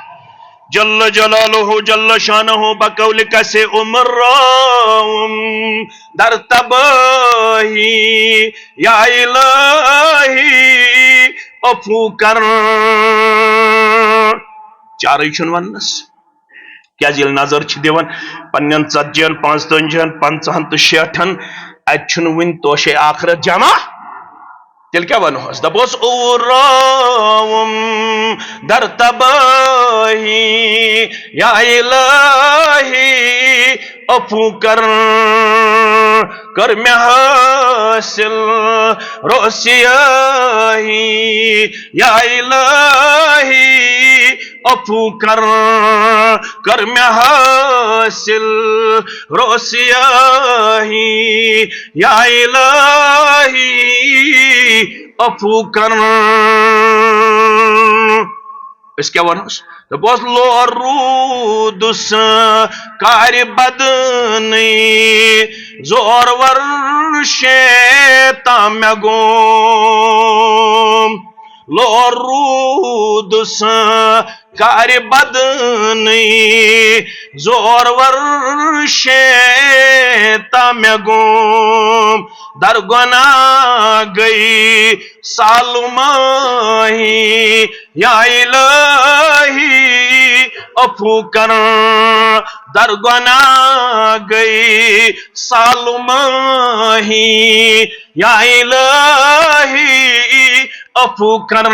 جل جلالہ جل شانہ بقول کسے عمر راوم در تباہی یا الہی عفو کر۔ چارٕے چھُنہٕ وننس۔ کیازِ ییٚلہِ نظر چھِ دِوان پننٮ۪ن ژتجی ہن، پانٛژتٲجی ہن، پنٛژاہن تہٕ شیٹھن، اتہِ چھُنہٕ وُنہِ توشے آخرت جمع، تیٚلہِ کیٛاہ ونہوس؟ دپوس، اوراوم در تباہی یا الہی عفو کر، کر مےٚ حٲصِل روسیٲہی یا الہی عفو کر، کر مےٚ حٲصِل روسیٲہی یا الہی عفو کر۔ أسۍ کیٛاہ وَنوس؟ دوٚپُس، لور روٗدُس کارِ بدنٕے، زورور شیطان مےٚ گوم۔ لور روٗدُس کارِ بدنٕے، زورور شیطان مےٚ گوم۔ در گۄناہ گٔے سالمٲہی، یا الہی عفو کر۔ در گۄناہ گٔے سالمٲہی، یا الہی عفو کر۔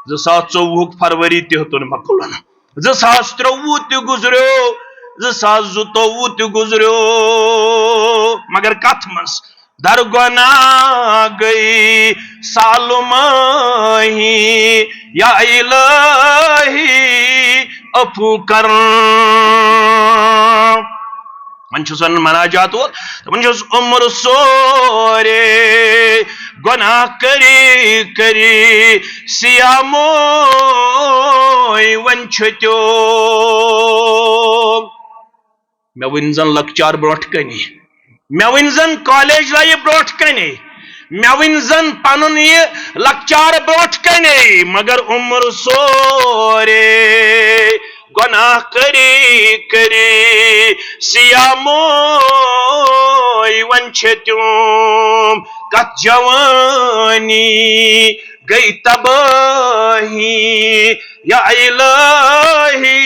زٕ ساس ژوٚوُہُک فروری تہِ ہیوٚتُن مۄکلُن۔ زٕ ساس ترٛۆوُہ تہِ گُزریو، زٕ ساس زٕتووُہ تہِ گُزریو، مگر کتھ منٛز؟ در گۄناہ گٔے سالمٲہی، یا الہی عفو کر۔ وۄنۍ چھُس وَنان مناجات وول، دَپان چھُس، عمر سورے گۄناہ کٔری کٔری سیاموے وۄنۍ چھُ تیوم۔ مےٚ ؤنۍ زَن لۄکچار برونٛٹھ کَنہِ، مےٚ ؤنۍ زَن کالج لایف برونٛٹھ کَنے، مےٚ ؤنۍ زَن پَنُن یہِ لۄکچار برونٛٹھ کَنے، مگر عمر سورے گۄناہ کٔری کٔری سیاموے وۄنۍ چھِ تِم کتھ جوانی گٔے تبٲہی یا الہی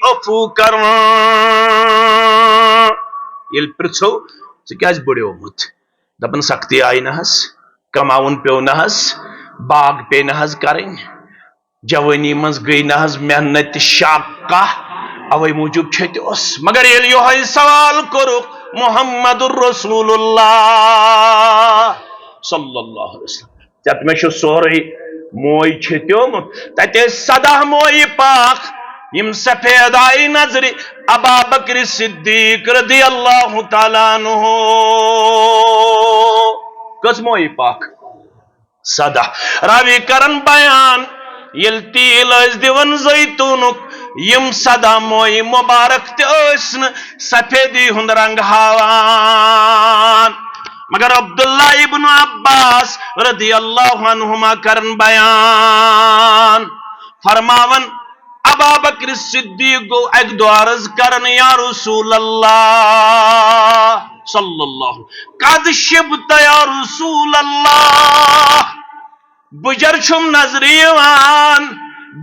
عفو کرُن۔ ییٚلہِ پرژھو، ژٕ کیازِ بُڑیومُت؟ دپان سختی آیہِ نہ حظ، کماوُن پیوٚو نہ حظ، باغ پیٚیہِ نہ حظ کرٕنۍ، جوٲنی منٛز گٔے نہ حظ محنت شاقہ، اوے موٗجوٗب چھٔتۍ اوس۔ مگر ییٚلہِ یِہوٚے سوال کوٚرُکھ محمد رسول اللہ صلی اللہ علیہ وسلم، ژےٚ مےٚ چھُ سورُے موے چھٔتیومُت۔ تتہِ ٲسۍ سداہ مویہِ پاک، یِم سفید آیہِ نظرِ ابا بکر صدیق رضی اللہ تعالیٰ عنہ۔ کٔژ مویہِ پاک؟ سداہ۔ راوی کرن بیان، ییٚلہِ تیٖل ٲسۍ دِوان زیتونُک، یِم سداہ مویہِ مبارک تہِ ٲسۍ نہٕ سفیدی ہُنٛد رنگ ہاوان۔ مگر عبداللہ ابن عباس رضی اللہ عنہما کرن بیان، فرماون، ابا بکر صدیق گوٚو اکہِ دۄہ عرض کرن، یا رسول اللہ صلی اللہ، قد شبت یا رسول اللہ، بُجر چھُم نظرِ یِوان،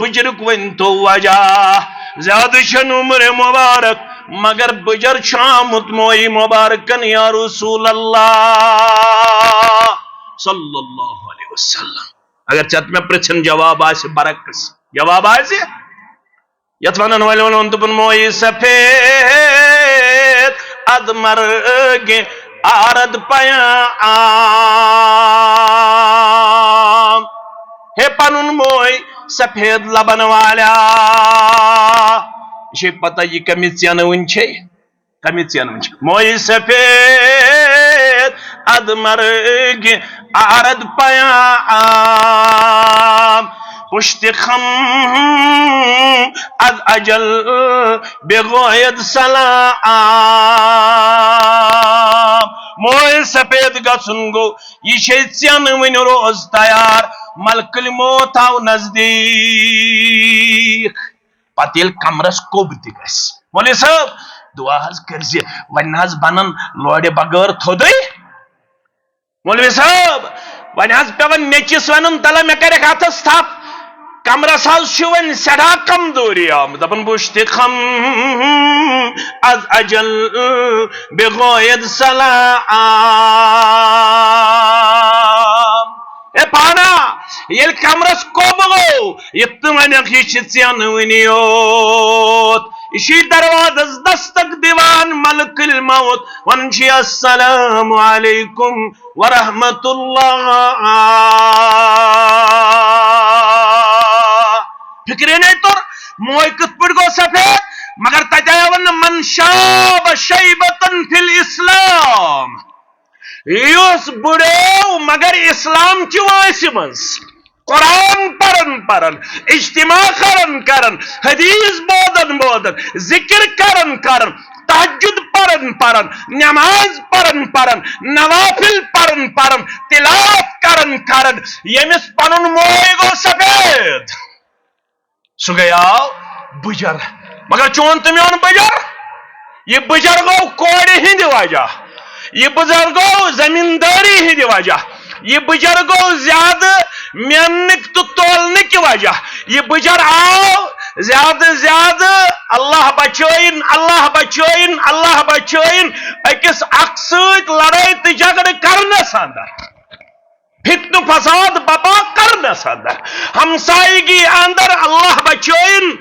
بُجرُک ؤنۍ تو وجہ، زیادٕ چھَنہٕ عمر مبارک، مگر بُجر چھُ آمُت مویہِ مبارکن، یا رسول اللہ صلی اللہ علیہ وسلم۔ اگر ژےٚ مےٚ پرٛژھن جواب آسہِ برعکس، جواب آسہِ، یتھ ونن وٲلۍ ووٚنُن، دوٚپُن، مویہِ سفید اد مرگہِ آرد پیام۔ ہے پنُن موے سفید لبن والیا، یہِ چھے پتہ یہِ کمہِ ژینہٕ وٕنۍ چھے؟ کمہِ ژینہٕ وٕنۍ چھے؟ موے سفید اد مرگہِ آرد پیام، پشت خم از اجل بغوید سلام۔ موے سفید گژھُن گوٚو، یہِ چھے ژینہٕ وٕنہِ روز تیار، ملکل موت آو نزدیک۔ پتہٕ ییٚلہِ کمرس کوٚب تہِ گژھِ، مولوی صٲب، دعا حظ کٔرزِ، وۄنۍ نہ حظ بنن لورِ بغٲر تھوٚدُے۔ مولوی صٲب، وۄنۍ حظ پیوان نیٚچِس ونُن، تلہ مےٚ کرکھ اتھس تھپھ، کمرس حظ چھُ وۄنۍ سٮ۪ٹھاہ کمزوری آمٕژ۔ دپان، بہٕ چھُس تہِ خم از اجل بغوید سلام۔ اے پانا، ییٚلہِ کمرس کوٚب گوٚو، یہِ تہٕ ونکھ، یہِ چھِ ژینہٕ وٕنہِ یوت۔ یہِ چھُے دروازس دستک دِوان ملک الموت، ونان چھُے، السلام علیکم ورحمۃ اللہ۔ فکرے نے توٚر، موے کِتھ پٲٹھۍ گوٚو سفید؟ مگر تتہِ آیہِ وننہٕ، من شاب شیبة فی الاسلام۔ یُس بُڑیو مگر اسلام چہِ وٲنٛسہِ منٛز، قرآن پرن پرن، اجتماع کرن کرن، حدیث بوزن بوزن، ذکر کرن کرن، تہجد پرن پرن، نماز پرن پرن، نوافل پرن پرن، تلاوت کرن کرن، ییٚمِس پنُن موے گوٚو سفید، سُہ گٔیاو بُجر۔ مگر چون تہٕ میون بُجر، یہِ بُجر گوٚو کورِ ہٕنٛدِ وجہ، یہِ بُجر گوٚو زمیٖندٲری ہٕنٛدِ وجہ، یہِ بُجر گوٚو زیادٕ میننٕکۍ تہٕ تولنٕکۍ وجہ۔ یہِ بُجر آو زیادٕ زیادٕ، اللہ بچٲیِن، اللہ بچٲیِن، اللہ بچٲیِن، أکِس اکھ سۭتۍ لڑٲے تہٕ جھگڑٕ کرنس اندر، فتنہٕ فساد بپا کرنس اندر، ہمسایگی اندر، اللہ بچٲیِن،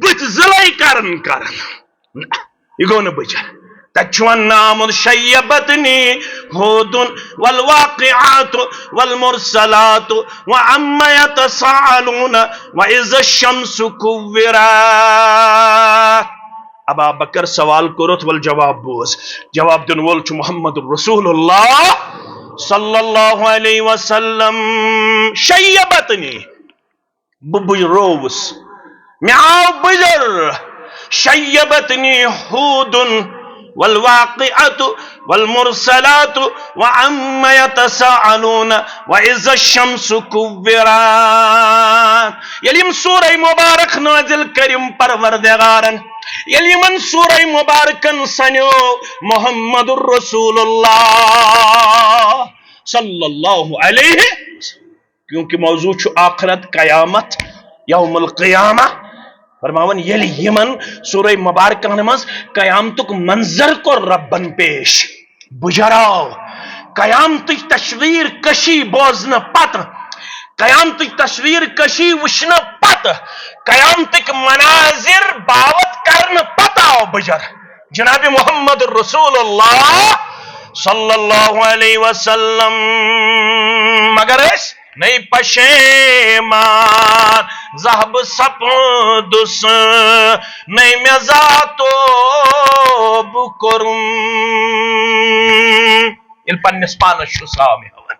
بُتھۍ زِلے کرن کرن۔ یہِ گوٚو نہٕ بُجر۔ تتہِ چھُ وننہٕ آمُت، شیبتنی ہود والواقعات والمرسلات وعم یتساءلون واذا الشمس کورت۔ ابا بکر سوال کوٚرُتھ، ول جواب بوز۔ جواب دِنہٕ وول چھُ محمد رسول اللہ صلی اللہ علیہ وسلم۔ شیبتنی، بہٕ بُجرووُس، مےٚ آو بُجر۔ شیبتنی ہود والواقعات والمرسلات وعم یتساءلون واذا الشمس کورت۔ ییٚلہِ یِم سورہ مبارک نازل کٔرِم پروردگارن، ییٚلہِ یِمن سورہ مبارکن سنیو محمد رسول اللہ صلی اللہ علیہ، کیونکہ موضوع چھُ آخرت، قیامت، یوم القیامہ۔ فرماوان، ییٚلہِ یِمن سورہ مبارکن منٛز قیامتُک منظر کوٚر ربن پیش، بُجر آو۔ قیامتٕچ تصویر کشی بوزنہٕ پتہٕ، قیامتٕچ تصویر کشی وٕچھنہٕ پتہٕ، قیامتٕکۍ مناظر باوت کرنہٕ پتہٕ آو بُجر۔ جناب محمد رسول اللہ صلی اللہ علیہ وسلم۔ مگر أسۍ نٔے پشیمان، زاہ بہٕ سپدُس، نٔے مےٚ زاہ توبہٕ کوٚرُم۔ ییٚلہِ پننِس پانس چھُ سام ہٮ۪وان،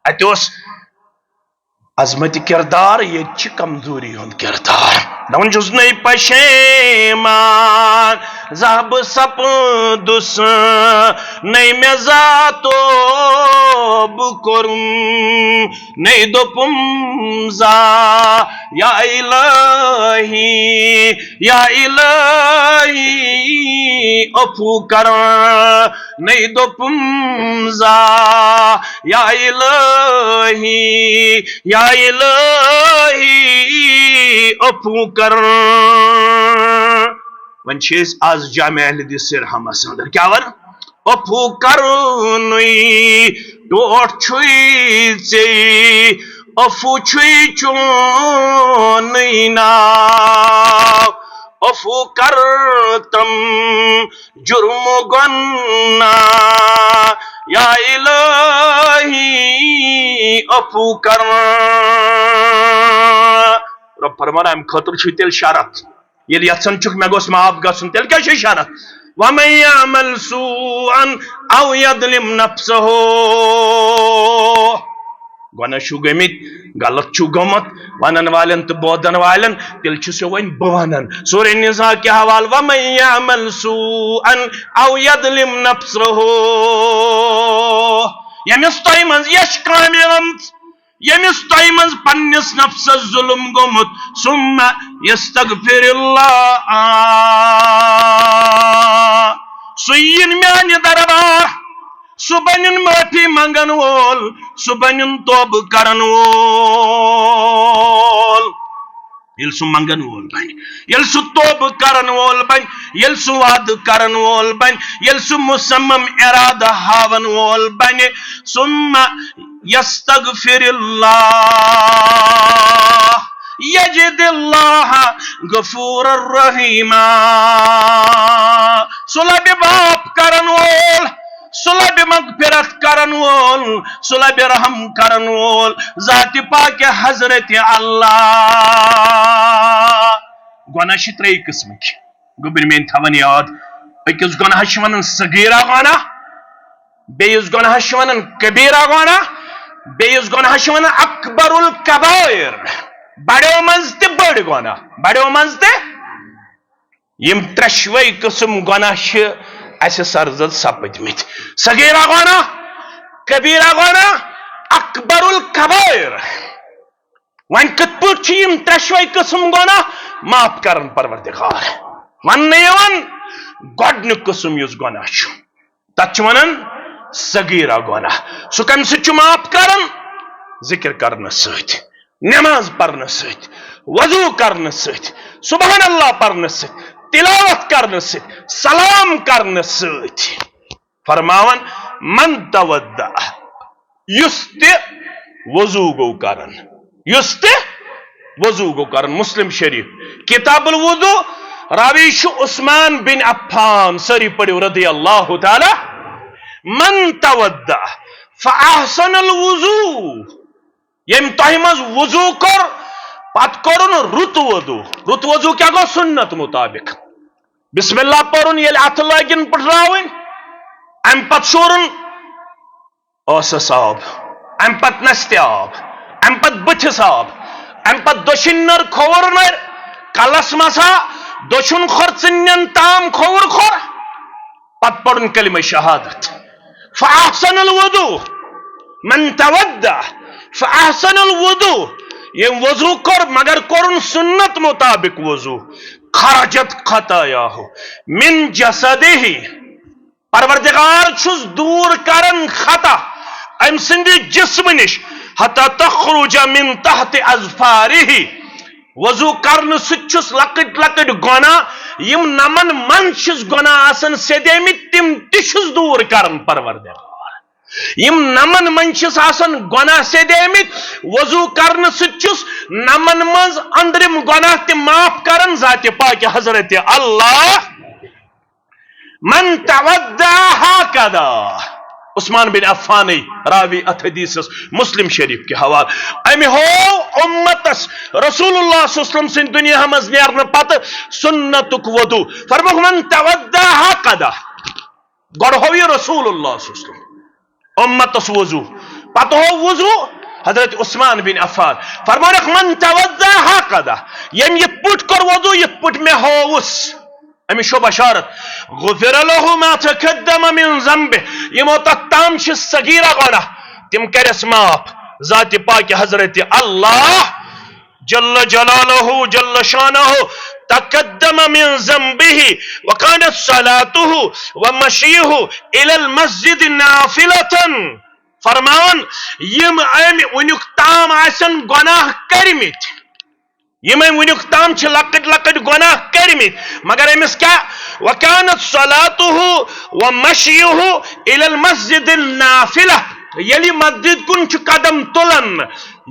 اتہِ اوس عظمت کردار، ییٚتہِ چھِ کمزوری ہُنٛد کردار۔ دپان چھُس نٔے پشیمان، زاہ بہٕ سپدُس، نٔے مےٚ زاہ توبہٕ کوٚرُم، نٔے دوٚپُم زاہ یا الہی، یا الہی عفو کر، نٔے دوٚپُم زاہ یا الہی، یا الہی عفو کر۔ وۄنۍ چھِ أسۍ آز جامع اہل حدیث سرہمس اندر کیٛاہ ونان؟ عفو کرنُے ٹوٹھ چھُے ژےٚ، عفو چھُے چونُے ناو۔ عفو کر تم جرم گناہ، یا الہی عفو کر۔ رب فرمان، امہِ خٲطرٕ چھُ تیٚلہِ شرط، ییٚلہِ یژھان چھُکھ مےٚ گوٚژھ معاف گژھُن، تیٚلہِ کیٛاہ چھُ شرط؟ وَمَن یَعْمَلْ سُوءً اَوْ یَظْلِمْ نَفْسَهُ۔ گۄناہ چھُو گٔمٕتۍ، غلط چھُو گوٚمُت، وَنَن والٮ۪ن تہٕ بوزَن والٮ۪ن، تیٚلہِ چھُسو وۄنۍ بہٕ وَنان۔ سورہ نساء کہِ حوالہٕ، وَمَن یَعْمَلْ سُوءًا اَوْ یَظْلِمْ نَفْسَهُ۔ ییٚمِس تۄہہِ منٛز یۄس کامہِ ٲمٕژ، ییٚمِس تۄہہِ منٛز پننِس نفسس ظلم گوٚمُت، ثم یستغفر اللہ، سُہ یِن میانہِ دربار، سُہ بنِن معٲفی منگن وول، سُہ بنِن توبہٕ کرن وول۔ ییٚلہِ سُہ منگن وول بنہِ، ییٚلہِ سُہ توبہٕ کرن وول بنہِ، ییٚلہِ سُہ وعدٕ کرن وول بنہِ، ییٚلہِ سُہ مصمم ارادٕ ہاون وول بنہِ، ثم یستغفر اللہ یجد اللہ غفور رحیما۔ سُہ لبہِ معاف کرن وول، سُہ لبہِ مغفرت کرن وول، سُہ لبہِ رحم کرن وول، ذاتِ پاکِ حضرت اللہ۔ گۄناہ چھِ ترٛیٚیہِ قٕسمٕکۍ۔ گوٚبرۍ میٲنۍ تھاوان یاد، أکِس گۄناہس چھِ ونان صغیرہ گۄناہ، بیٚیِس گۄناہس چھِ ونان کبیرہ گۄناہ، بیٚیِس گۄناہس چھِ ونان اکبر الکبائر، بڑیو منٛز تہِ بٔڑۍ گۄناہ، بڑیو منٛز تہِ۔ یِم ترٛٮ۪شوَے قٕسم گۄناہ چھِ اَسہِ سرزد سپٕدمٕتۍ۔ صغیرہ گۄناہ، کبیرہ گۄناہ، اکبر الکبائر۔ وۄنۍ کِتھ پٲٹھۍ چھِ یِم ترٛٮ۪شوَے قٕسم گۄناہ معاف کران پروردگار؟ وننہٕ یِوان گۄڈٕنیُک قٕسم یُس گۄناہ چھُ، تتھ چھِ ونان صغیرہ گۄناہ۔ سُہ کمہِ سۭتۍ چھُ معاف کران؟ ذکر کرنہٕ سۭتۍ، نماز پرنہٕ سۭتۍ، وضو کرنہٕ سۭتۍ، سبحان اللہ پرنہٕ سۭتۍ، تلاوت کرنہٕ سۭتۍ، سلام کرنہٕ سۭتۍ۔ فرماوان، من تودع، یُس تہِ وضو گوٚو کران، یُس تہِ وضو گوٚو کران۔ مسلم شریف، کتاب الوضو، راوی چھُ عثمان بن عفان، سٲری پٔرِو رضی اللہ تعالیٰ۔ من تودع فاحسن الوضو، ییٚمۍ تۄہہِ منٛز وضو کوٚر، پتہٕ کوٚرُن رُت وضو۔ رُت وضو کیٛاہ گوٚو؟ سُنت مطابق بسم اللہ پرُن، ییٚلہِ اتھٕ لٲگِن پٔٹھراوٕنۍ، امہِ پتہٕ شورُن ٲسس آب، امہِ پتہٕ نستہِ آب، امہِ پتہٕ بٕتھِس آب، امہِ پتہٕ دٔچھِنۍ نٔر کھووُر نٔر، کلس مسا، دٔچھُن کھۄر ژٕنٮ۪ن تام کھووُر کھۄر، پتہٕ پرُن کلمہ شہادت۔ فاحسن الوضو، من تودع فاحسن الوضو، ییٚمۍ وضو کوٚر مگر کوٚرُن سُنت مطابق وضو، خرجت خطایاہ من جسدہ، پروردگار چھُس دوٗر کران خطا أمۍ سٕنٛدِ جسمہٕ نِش، حتی تخرج من تحت اظفارہ، وضو کرنہٕ سۭتۍ چھُس لۄکٕٹۍ لۄکٕٹۍ گۄناہ، یِم نمن منٛز چھِس گۄناہ آسان سیدیمٕتۍ، تِم تہِ چھُس دوٗر کران پروردگار۔ یِم نمن منٛز چھِس آسان گۄناہ سیدیمٕتۍ، وضو کرنہٕ سۭتۍ چھُس نمن منٛز أنٛدرِم گۄناہ تہِ معاف کران ذاتِ پاکِ حضرت اللہ۔ من تودع ہکذا، عثمان بن عفانٕے راوی اتھ حدیثس مسلم شریف کہِ حوالہٕ۔ أمۍ ہوو امتس رسول اللہ صلی اللہ علیہ وسلم سٕنٛدِ دُنیا منٛز نیرنہٕ پتہٕ سُنتُک وضو۔ فرمووُکھ، من تودع ہکذا، گۄڈٕ ہوو یہِ رسول اللہ صلی اللہ علیہ وسلم امتس وضو، پتہٕ ہوو وضو حضرت عثمان بن عفان۔ فرمووُکھ، من تودع ہکذا، ییٚمۍ یِتھ پٲٹھۍ کوٚر وضو یِتھ پٲٹھۍ مےٚ ہووُس، أمِس چھو بشارت، غفر لہ ما تقدم من ذنبہ، یِمو تتھ تام چھِ صغیرہ گۄناہ، تِم کرٮ۪س معاف ذاتِ پاکِ حضرت اللہ جل جلالہ جل شانہ، تقدم من ذنبہ، وکانت صلاتہ ومشیہ الی المسجد نافلۃ۔ فرماوان، یِم أمۍ وٕنیُک تام آسن گۄناہ کٔرمٕتۍ، یِم أمۍ وٕنیُک تام چھِ لۄکٕٹۍ لۄکٕٹۍ گۄناہ کٔرمٕتۍ، مگر أمِس کیٛاہ؟ وکانت صلاتہ ومشیہ الی المسجد نافلۃ۔ ییٚلہِ مسجد کُن چھُ قدم تُلان،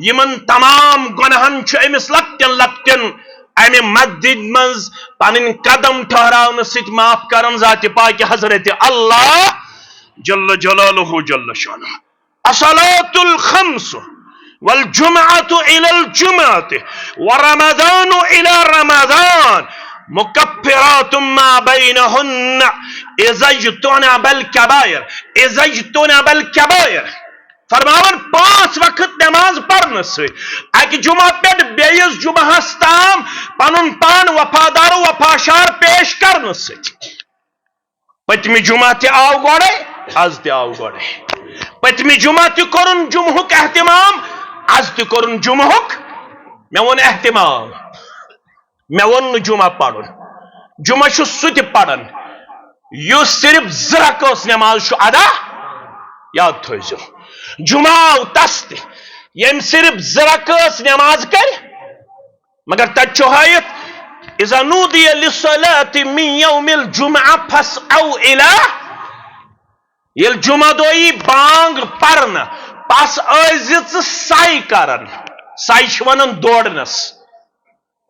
یِمن تمام گۄناہن چھُ أمِس لۄکٹٮ۪ن لۄکٹٮ۪ن امہِ مسجد منٛز پنٕنۍ قدم ٹھہراونہٕ سۭتۍ معاف کران ذاتِ پاکہِ حضرت اللہ جل جلالہ جل شانہ۔ الصلاة الخمس والجمعة إلى الجمعة ورمضان إلى رمضان مكفرات ما بينهن إذا اجتنب الكبائر، إذا اجتنب الكبائر۔ فرماوان پانٛژھ وقت نماز پرنہٕ سۭتۍ، اکہِ جمعہ پٮ۪ٹھ بیٚیِس جمعہس تام پنُن پان وفادار و وفاشار پیش کرنہٕ سۭتۍ۔ پٔتمہِ جمعہ تہِ آو گۄڈے، از تہِ آو گۄڈے۔ پٔتمہِ جمعہ تہِ کوٚرُن جمعہُک اہتمام، از تہِ کوٚرُن جمعہُک۔ مےٚ ووٚن اہتمام، مےٚ ووٚن نہٕ جمعہ پرُن۔ جمعہ چھُ سُہ تہِ پران یُس صرف زٕ رکٲژ نماز چھُ ادا۔ یاد تھٲیزیو، جمعہ آو تس تہِ، ییٚمۍ صرف زٕ رکٲژ نماز کرِ۔ مگر تتہِ چھُ ہٲیِتھ، "اذا نودی للصلاة من یوم الجمعہ فاسعوا الی"، ییٚلہِ جمعہ دۄہ یی بانگ پرنہٕ، پس ٲسۍ زِ ژٕ سعی کران۔ سعی چھِ ونان دورنس۔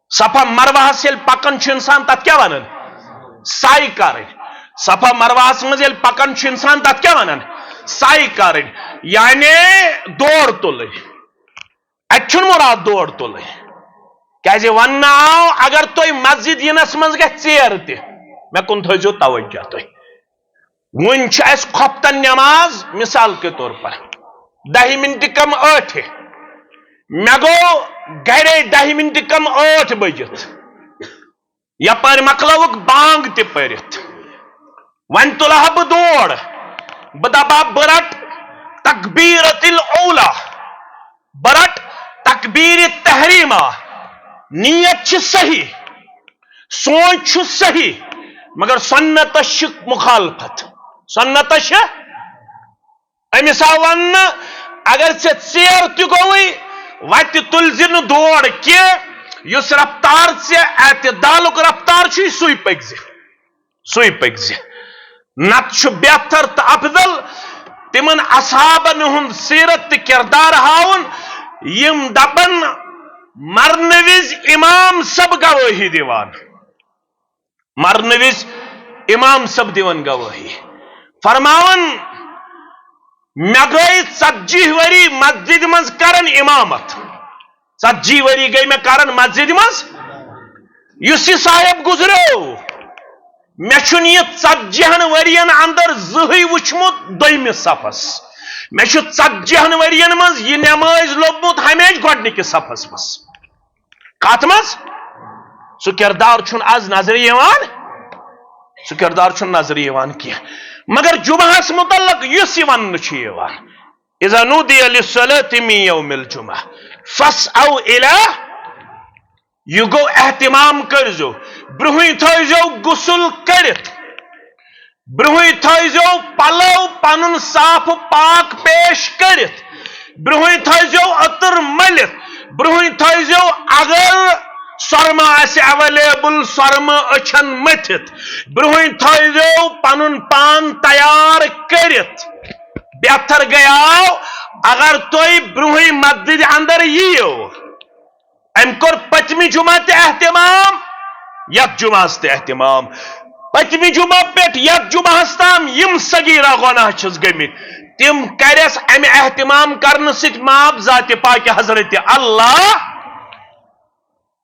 صفا مروہس ییٚلہِ پکان چھُ انسان، تتھ کیٛاہ ونان؟ سعی کرٕنۍ۔ صفا مروہس منٛز ییٚلہِ پکان چھُ انسان، تتھ کیٛاہ ونان؟ سعی کرٕنۍ، یعنی دور تُلٕنۍ۔ اتہِ چھُنہٕ مراد دور تُلٕنۍ۔ کیازِ وننہٕ آو، اگر تُہۍ مسجد یِنس منٛز گژھِ ژیر تہِ، مےٚ کُن تھٲیزیو توجہ تُہۍ۔ وۄنۍ چھِ اَسہِ خۄفتن نٮ۪ماز، مثال کے طور پر، دَہہِ مِنٹہِ کم ٲٹھِ۔ مےٚ گوٚو گرے دَہہِ مِنٹہِ کم ٲٹھ بٔجِتھ۔ یپٲرۍ مۄکلٲوٕکھ بانگ تہِ پٔرِتھ۔ وۄنۍ تُلہٕ ہا بہٕ دور، بہٕ دپہٕ ہا بہٕ رٹہٕ تکبیرۃ الاولیٰ، بہٕ رٹہٕ تکبیر تحریمہ۔ نیت چھِ صحیح، سونچ چھُ صحیح، مگر سنتس چھِ مخالفت۔ سنتس چھِ، أمِس آو وننہٕ، اگر ژےٚ ژیر تہِ گوٚوُے، وتہِ تُلۍ زِ نہٕ دور کینٛہہ، یُس رفتار ژےٚ اعتدالُک رفتار چھُے، سُے پٔکۍ زِ، سُے پٔکۍ زِ۔ نتہٕ چھُ بہتر تہٕ افضل تِمن اصحابن ہُنٛد سیرت تہٕ کردار ہاوُن، یِم دپن، مرنہٕ وِزِ امام سب گوٲہی دِوان۔ مرنہٕ وِزِ امام صٲب دِوان گوٲہی، فرماوان، مےٚ گٔے ژتجی ؤری مسجد منٛز کران امامت، ژتجی ؤری گٔے مےٚ کران مسجد منٛز۔ یُس یہِ صاحب گُزریو، مےٚ چھُنہٕ یہِ ژتجی ہن ؤرین اندر زٕہٕے وُچھمُت دوٚیمِس صفس۔ مےٚ چھُ ژتجی ہن ؤرین منٛز یہِ نمٲز لوٚبمُت ہمیشہِ گۄڈٕنِکِس صفس منٛز۔ کتھ منٛز؟ سُہ کردار چھُنہٕ از نظرِ یِوان، سُہ کردار چھُنہٕ نظرِ یِوان کینٛہہ۔ مگر جمعہس متعلق یُس یہِ وننہٕ چھُ یِوان، "اذا نودی للصلاة من یوم الجمعہ فاسعوا الی"، یہِ گوٚو اہتمام کٔرزیو، برونٛہٕے تھٲیزیو غسل کٔرِتھ، برونٛہٕے تھٲیزیو پلو پنُن صاف و پاک پیش کٔرِتھ، برونٛہٕے تھٲیزیو عطر مٔلِتھ، برونٛہٕے تھٲیزیو، اگر سۄرمہٕ آسہِ اویلیبل، سۄرمہٕ أچھن مٔتھِتھ، برونٛہٕے تھٲیزیو پنُن پان تیار کٔرِتھ۔ بہتر گٔیاو اگر تُہۍ برونٛہٕے مسجد اندر یِیِو۔ أمۍ کوٚر پٔتمہِ جمعہ تہِ اہتمام، یتھ جمعہس تہِ اہتمام۔ پٔتمہِ جمعہ پٮ۪ٹھ یتھ جمعہس تام یِم صغیرہ گۄناہ چھِس گٔمٕتۍ، تِم کرٮ۪س امہِ اہتمام کرنہٕ سۭتۍ معاف ذاتِ پاکہِ حضرت اللہ۔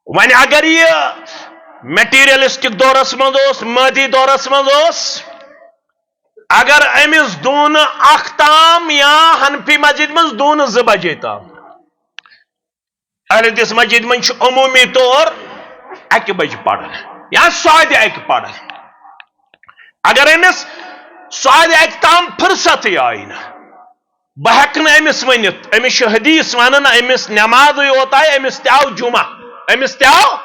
وۄنۍ اگر یہِ مٹیریلسٹک دورس منٛز اوس، مادی دورس منٛز اوس، اگر أمِس دوٗنہٕ اکھ تام یا حنفی مسجد منٛز دوٗنہٕ زٕ بجے تام، اہل حدیث مسجد منٛز چھُ عمومی طور اکہِ بجہِ پران یا ساڑِ اکہِ پران۔ اگر أمِس ساڑِ اکہِ تام فرصتٕے آیہِ نہٕ، بہٕ ہٮ۪کہٕ نہٕ أمِس ؤنِتھ، أمِس چھُ حدیث ونان، أمِس نٮ۪مازٕے یوت آیہِ، أمِس تہِ آو جمعہ، أمِس تہِ آو۔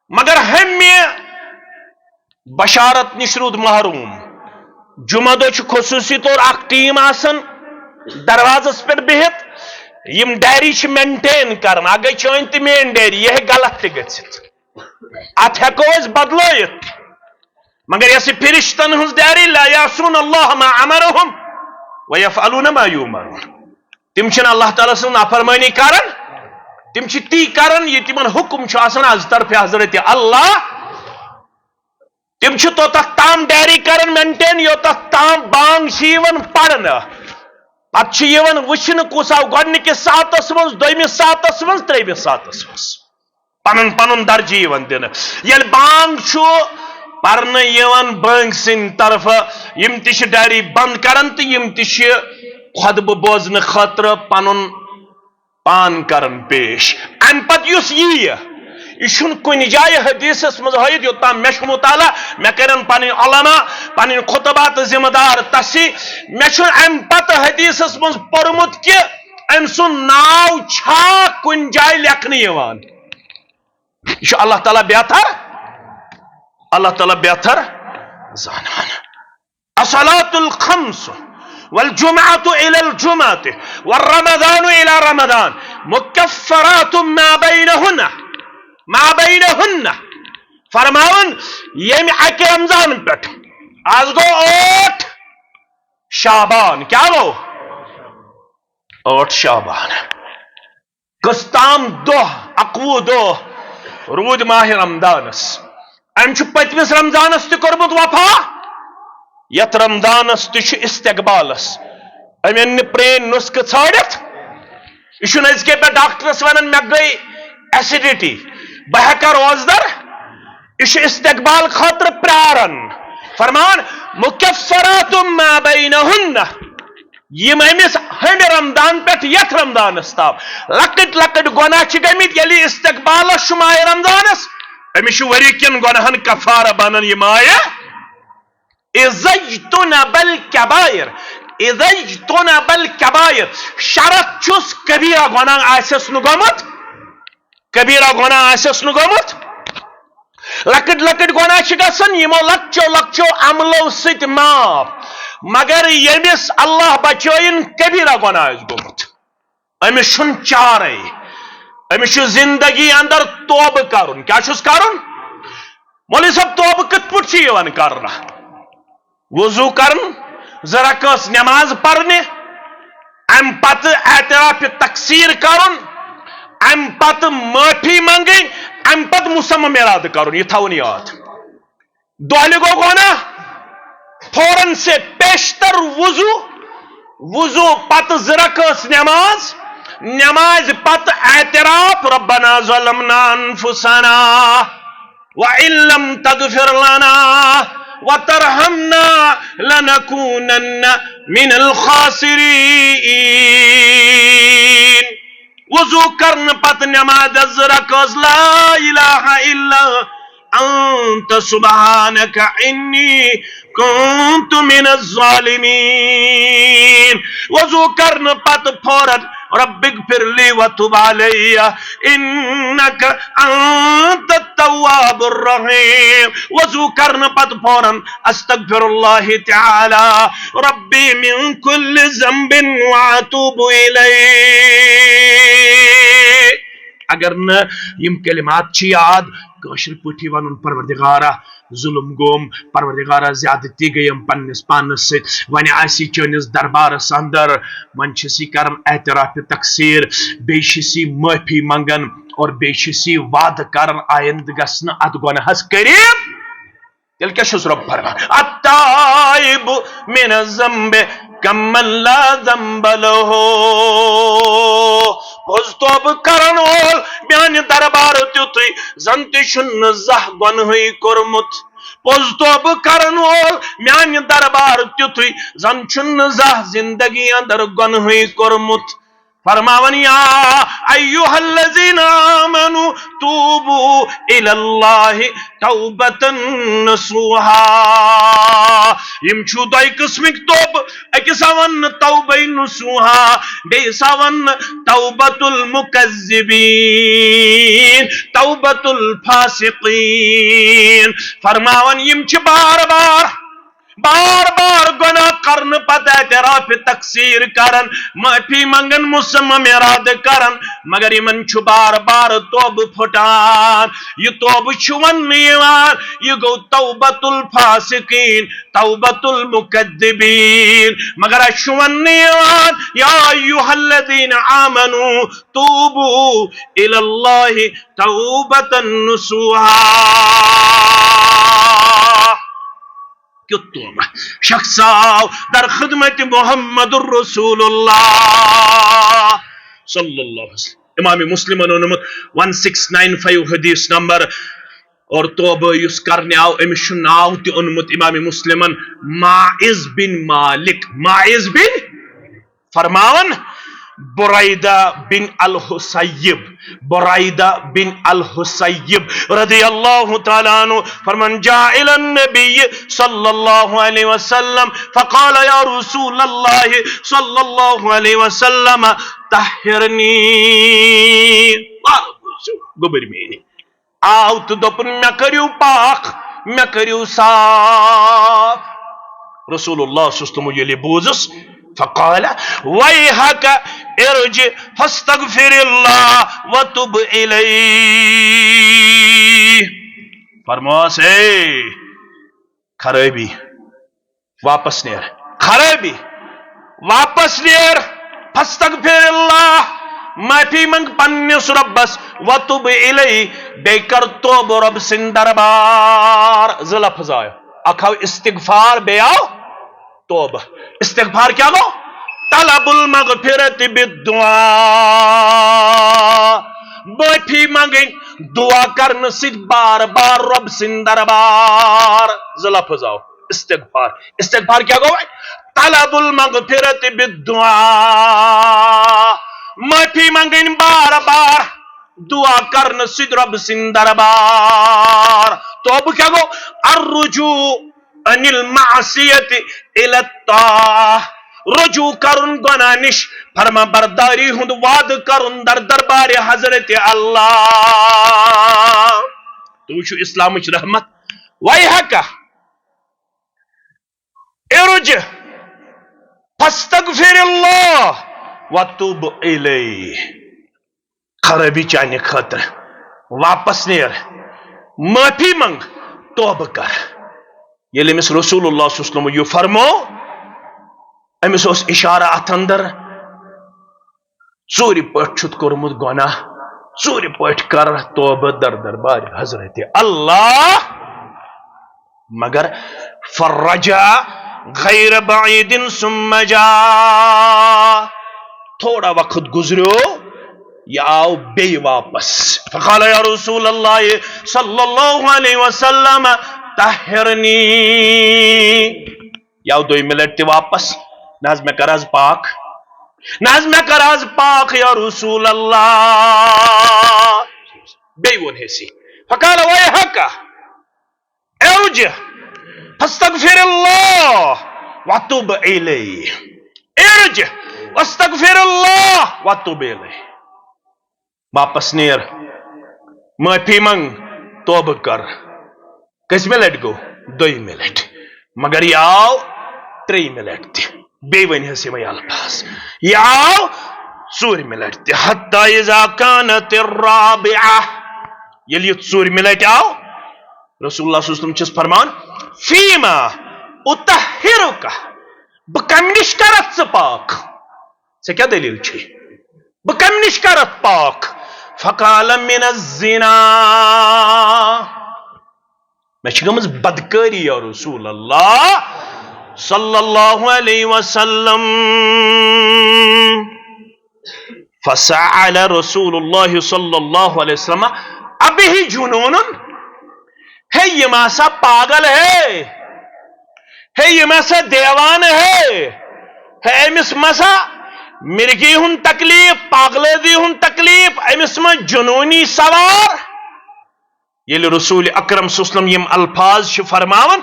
مگر ہمہِ بشارت نِش روٗد محروم۔ جمعہ دۄہ چھُ خصوٗصی طور اکھ ٹیٖم آسان دروازس پٮ۪ٹھ بِہِتھ، یِم ڈائری چھِ مینٹین کران۔ اکھ گٔے چٲنۍ تہٕ میٲنۍ ڈائری، یہِ ہیٚکہِ غلط تہِ گٔژھِتھ، اتھ ہٮ۪کو أسۍ بدلٲیِتھ۔ مگر یۄس یہِ فرشتن ہٕنٛز ڈائری، "لا یعصون اللہ ما امرہم"، وَيَفْعَلُونَ مَا يُؤْمَرُونَ۔ تِم چھِنہٕ اللہ تعالیٰ سٕنٛز نافرمٲنی کران، تِم چھِ تی کران یہِ تِمن حُکُم چھُ آسان از طرفِ حضرت اللہ۔ تِم چھِ توٚتتھ تام ڈیری کران مینٹین، یوٚتتھ تام بانگ چھِ یِوان پرنہٕ۔ پتہٕ چھِ یِوان وٕچھنہٕ کُس آو گۄڈٕنِکِس ساعتس منٛز، دوٚیمِس ساعتس منٛز، ترٛیٚیمِس ساعتس منٛز۔ پنُن پنُن درجہٕ یِوان دِنہٕ۔ ییٚلہِ بانگ چھُ پرنہٕ یِوان بٲنگۍ سٕنٛدِ طرفہٕ، یِم تہِ چھِ ڈیری بند کران تہٕ یِم تہِ چھِ خطبہٕ بوزنہٕ خٲطرٕ پنُن پان کران پیش۔ امہِ پتہٕ یُس ییہِ، یہِ چھُنہٕ کُنہِ جایہِ حدیثس منٛز ہٲیِتھ، یوٚتام مےٚ چھُ مطالعہ، مےٚ کرن پنٕنۍ علماء، پنٕنۍ خطبہ تہٕ ذمہٕ دار تصحیح۔ مےٚ چھُنہٕ امہِ پتہٕ حدیثس منٛز پوٚرمُت کہِ أمۍ سُنٛد ناو چھا کُنہِ جایہِ لیکھنہٕ یِوان۔ یہِ چھُ اللہ تعالیٰ بہتر، اللہ تعالیٰ بہتر زانان۔ الصلاة الخمس والجمعة إلى الجمعة ورمضان إلى رمضان مكفرات ما بينهن، ما بينهن۔ فرماوان ییٚمہِ اَکہِ رمضان پٮ۪ٹھ، آز گوٚو ٲٹھ شعبان، کیٛاہ گوٚو؟ ٲٹھ شعبان۔ کٔژتام دۄہ، اَکوُہ دۄہ روٗدۍ ماہِ رمضانس۔ أمۍ چھُ پٔتمِس رمضانس تہِ کوٚرمُت وفا، یتھ رمضانس تہِ چھُ استقبالس۔ أمۍ أنۍ نہٕ پرٛٲنۍ نُسخہٕ ژھٲنٛڈِتھ۔ یہِ چھُنہٕ أزکہِ پٮ۪ٹھ ڈاکٹرس ونان، "مےٚ گٔے ایسیڈیٹی، بہٕ ہٮ۪کا روزدر؟" یہِ چھُ استقبال خٲطرٕ پراران۔ فرمان، "مکفرات ما بینہن"، یِم أمِس ہنٛدِ رمضان پٮ۪ٹھ یتھ رمضانس تام لۄکٕٹۍ لۄکٕٹۍ گۄناہ چھِ گٔمٕتۍ، ییٚلہِ یہِ استقبالس چھُ ماہِ رمضانس، أمِس چھُ ؤری کٮ۪ن گۄناہن کفارہ بنان یہِ ماہِ۔ اذا اجتنب الکبائر، اذا اجتنب الکبائر، شرط چھُس کبیرہ گۄناہ آسٮ۪س نہٕ گوٚمُت، کبیرہ گۄناہ آسٮ۪س نہٕ گوٚمُت۔ لۄکٕٹۍ لۄکٕٹۍ گۄناہ چھِ گژھان یِمو لۄکچو لۄکچو عملو سۭتۍ معاف، مگر ییٚمِس اللہ بچٲیِن کبیرہ گۄناہ آسہِ گوٚمُت، أمِس چھُنہٕ چارے، أمِس چھُ زندگی اندر توبہٕ کرُن۔ کیٛاہ چھُس کرُن؟ مولوی صٲب، توبہٕ کِتھ پٲٹھۍ چھُ یِوان کرنہٕ؟ وضو کرُن، زٕ رکٲژ نماز پرنہِ، امہِ پتہٕ اعتراف تقصیر کرُن، امہِ پتہٕ معٲفی منگٕنۍ، امہِ پتہٕ مصمم ارادٕ کرُن، یہِ تھاوُن یاد۔ دۄہلہِ گوٚو گۄناہ، فوراً سے پیشتر وضو، وضو پتہٕ زٕ رکٲژ نماز، نمازِ پتہٕ اعتراف، ربنا ظلمنا انفسنا وان لم تغفر لنا وترحمنا لنکونن من الخاسرین۔ وضو کرنہٕ پتہٕ نماز زٕ رکٲژ لا الہ الا انت سبحانک انی کنت من الظالمین۔ وضو کرنہٕ پتہٕ فوراً رب اغفر لی وتب علی انک انت التواب الرحیم۔ وضو کرنہٕ پتہٕ فوراً استغفر اللہ تعالی ربی من کل ذنب واتوب الیہ۔ اگر نہٕ یِم کلمات چھِ یاد، کٲشِر پٲٹھی وَنُن، پروردگارا، ظُلُم گوٚم، پروردگارا، زیادتی گٔیم پننِس پانس سۭتۍ، وۄنۍ آسہِ چٲنِس دربارس اندر، وۄنۍ چھِس یہِ کران اعتراف تقصیر، بیٚیہِ چھِس یہِ معٲفی منگان اور بیٚیہِ چھِس یہِ وعدٕ کران آیندٕ گژھِ نہٕ اتھ گۄناہس قریب۔ تیٚلہِ کیٛاہ چھُس رۄب فرمان؟ التائب من الذنب کمن لا ذنب لہ۔ پوٚز توبہٕ کرن وول میانہِ دربارٕ تیُتھُے زن تہِ چھُنہٕ زانٛہہ گۄنہٕے کوٚرمُت۔ پوٚز توبہٕ کرن وول میانہِ دربارٕ تیُتھُے زن چھُنہٕ زانٛہہ زندگی اندر گۄنہٕے کوٚرمُت۔ فرماوان، یا ایھا الذین آمنوا توبوا الی اللہ توبۃ نصوحا۔ یِم چھُ دۄیہِ قٕسمٕکۍ توبہٕ، أکِس آو وننہٕ توبہ نصوحا، بیٚیِس آو وننہٕ توبۃ المکذبین، توبۃ الفاسقین۔ فرماوان، یِم چھِ بار بار بار بار گناہ کرنہٕ پتہٕ اعتراف تقصیر کران، معافی منگان، مصمم ارادٕ کران، مگر یِمن چھُ بار بار توبہٕ پھُٹان۔ یہِ توبہٕ چھُ وننہٕ یِوان، یہِ گوٚو توبۃ الفاسقین، توبۃ المکذبین۔ مگر اَسہِ چھُ وننہٕ یِوان، یا ایھا الذین آمنوا توبوا الی اللہ توبۃ نصوحا۔ کیُتھ توبہ؟ شخص آو در خدمت محمد رسول اللہ صلی اللہ علیہ وسلم۔ امام مسلمن اوٚنمُت ون سکس ناین فایو حدیث نمبر۔ اور توبہ یُس کرنہِ آو، أمِس چھُ ناو تہِ اوٚنمُت امام مسلمن، ماعز بن مالک۔ ماعز بن فرماوان، برائدہ بن الحصیب، برائدہ بن الحصیب رضی اللہ تعالیٰ عنہ فرمان، جاء الی النبی صلی اللہ علیہ وسلم فقال، یا رسول اللہ صلی اللہ علیہ وسلم، طہرنی۔ گوٚبٕر میٲنۍ۔ آو تہٕ دوٚپُن، مےٚ کٔرِو پاک، مےٚ کٔرِو صاف۔ رسول اللہ صلی اللہ علیہ وسلم ییٚلہِ بوٗزُس، فقال، ویحک ارجع فاستغفر اللہ وتب الیہ۔ فرموس، اے خرٲبی، واپس نیر۔ خرٲبی، واپس نیر۔ فاستغفر اللہ، معافی منگ پننِس رۄبس۔ وتب الیہ، بیٚیہِ کر توبہٕ رۄب سٕنٛدِ دربار۔ زٕ لفظ آیہِ، اکھ آو استغفار، بیٚیہِ آو توبہٕ۔ استغفار کیٛاہ گوٚو؟ طلب المغفرت بالدعاء، معافی منگٕنۍ دعا کرنہٕ سۭتۍ بار بار رۄب سٕنٛدِ دربار۔ زٕ لفظ آو۔ استغفار۔ استغفار کیٛاہ گوٚو؟ طلب المغفرت بالدعاء، معافی منگٕنۍ بار بار دعا کرنہٕ سۭتۍ رۄب سٕنٛدِ دربار۔ توبہٕ کیٛاہ گوٚو؟ الرجوع عن المعصیت الی الطاعہ، رجوع کرُن گۄناہ نِش، فرما برداری ہُنٛد وعدٕ کرُن در دربارِ حضرت اللہ۔ تُہۍ وٕچھِو اسلامٕچ رحمت۔ ویحک ارجع فاستغفر اللہ وتوب الیہ۔ خرٲبی چانہِ خٲطرٕ، واپس نیر، معافی منگ، توبہٕ کر۔ ییٚلہِ أمِس رسول اللہ صلی اللہ علیہ وسلم یہِ فرمو، أمِس اوس اشارٕ اتھ اندر، ژوٗرِ پٲٹھۍ چھُتھ کوٚرمُت گۄناہ، ژوٗرِ پٲٹھۍ کر توبہٕ در دربارِ حضرت اللہ۔ مگر فرجع غیر بعید ثم جاء، تھوڑا وقت گزریو، یہِ آو بیٚیہِ واپس۔ فقال یا رسول اللہ صلی اللہ علیہ وسلم، طہرنی۔ یہِ آو دوٚیمہِ لٹہِ تہِ واپس، نہ حظ مےٚ کر حظ پاک، نہ حظ مےٚ کر حظ پاک یا رسول اللہ۔ بیٚیہِ ووٚن ہیٚسی، فقال ویحک ارجع فاستغفر اللہ وتوب الیہ، ارجع واستغفر اللہ وتوب الیہ۔ واپس نیر، معافی منگ، توبہٕ کر۔ کٔژمہِ لٹہِ گوٚو؟ دوٚیمہِ لٹہِ۔ مگر یہِ آو ترٛیٚیمہِ لٹہِ تہِ۔ بیٚیہِ ؤنۍ حظ یِمے الفاظ۔ یہِ آو ژوٗرمہِ لٹہِ تہِ۔ حتی اذا کانت الرابعہ، ییٚلہِ یہِ ژوٗرمہِ لٹہِ آو، رسول اللہ صلی اللہ علیہ وسلم چھُس فرمان، فیما اطہرک، بہٕ کمہِ نِش کرتھ ژٕ پاک؟ ژےٚ کیٛاہ دٔلیٖل چھے؟ بہٕ کمہِ نِش کرتھ پاک؟ فقال من الزنا، مےٚ چھِ گٔمٕژ بدکٲری یا رسول اللہ صلی اللہ علیہ وسلم۔ فسأل رسول اللہ صلی اللہ علیہ وسلم، ابہ جنون، ہے یہِ ما سا پاگل ہے، ہے یہِ ما سا دیوانہٕ ہے، ہے أمِس ما سا مرگی ہُنٛد تکلیف، پاگلٲزی ہُنٛد تکلیف، أمِس ما جنوٗنی سوار؟ ییٚلہِ رسول اکرم صلی اللہ علیہ وسلم یِم الفاظ چھِ فرماوان،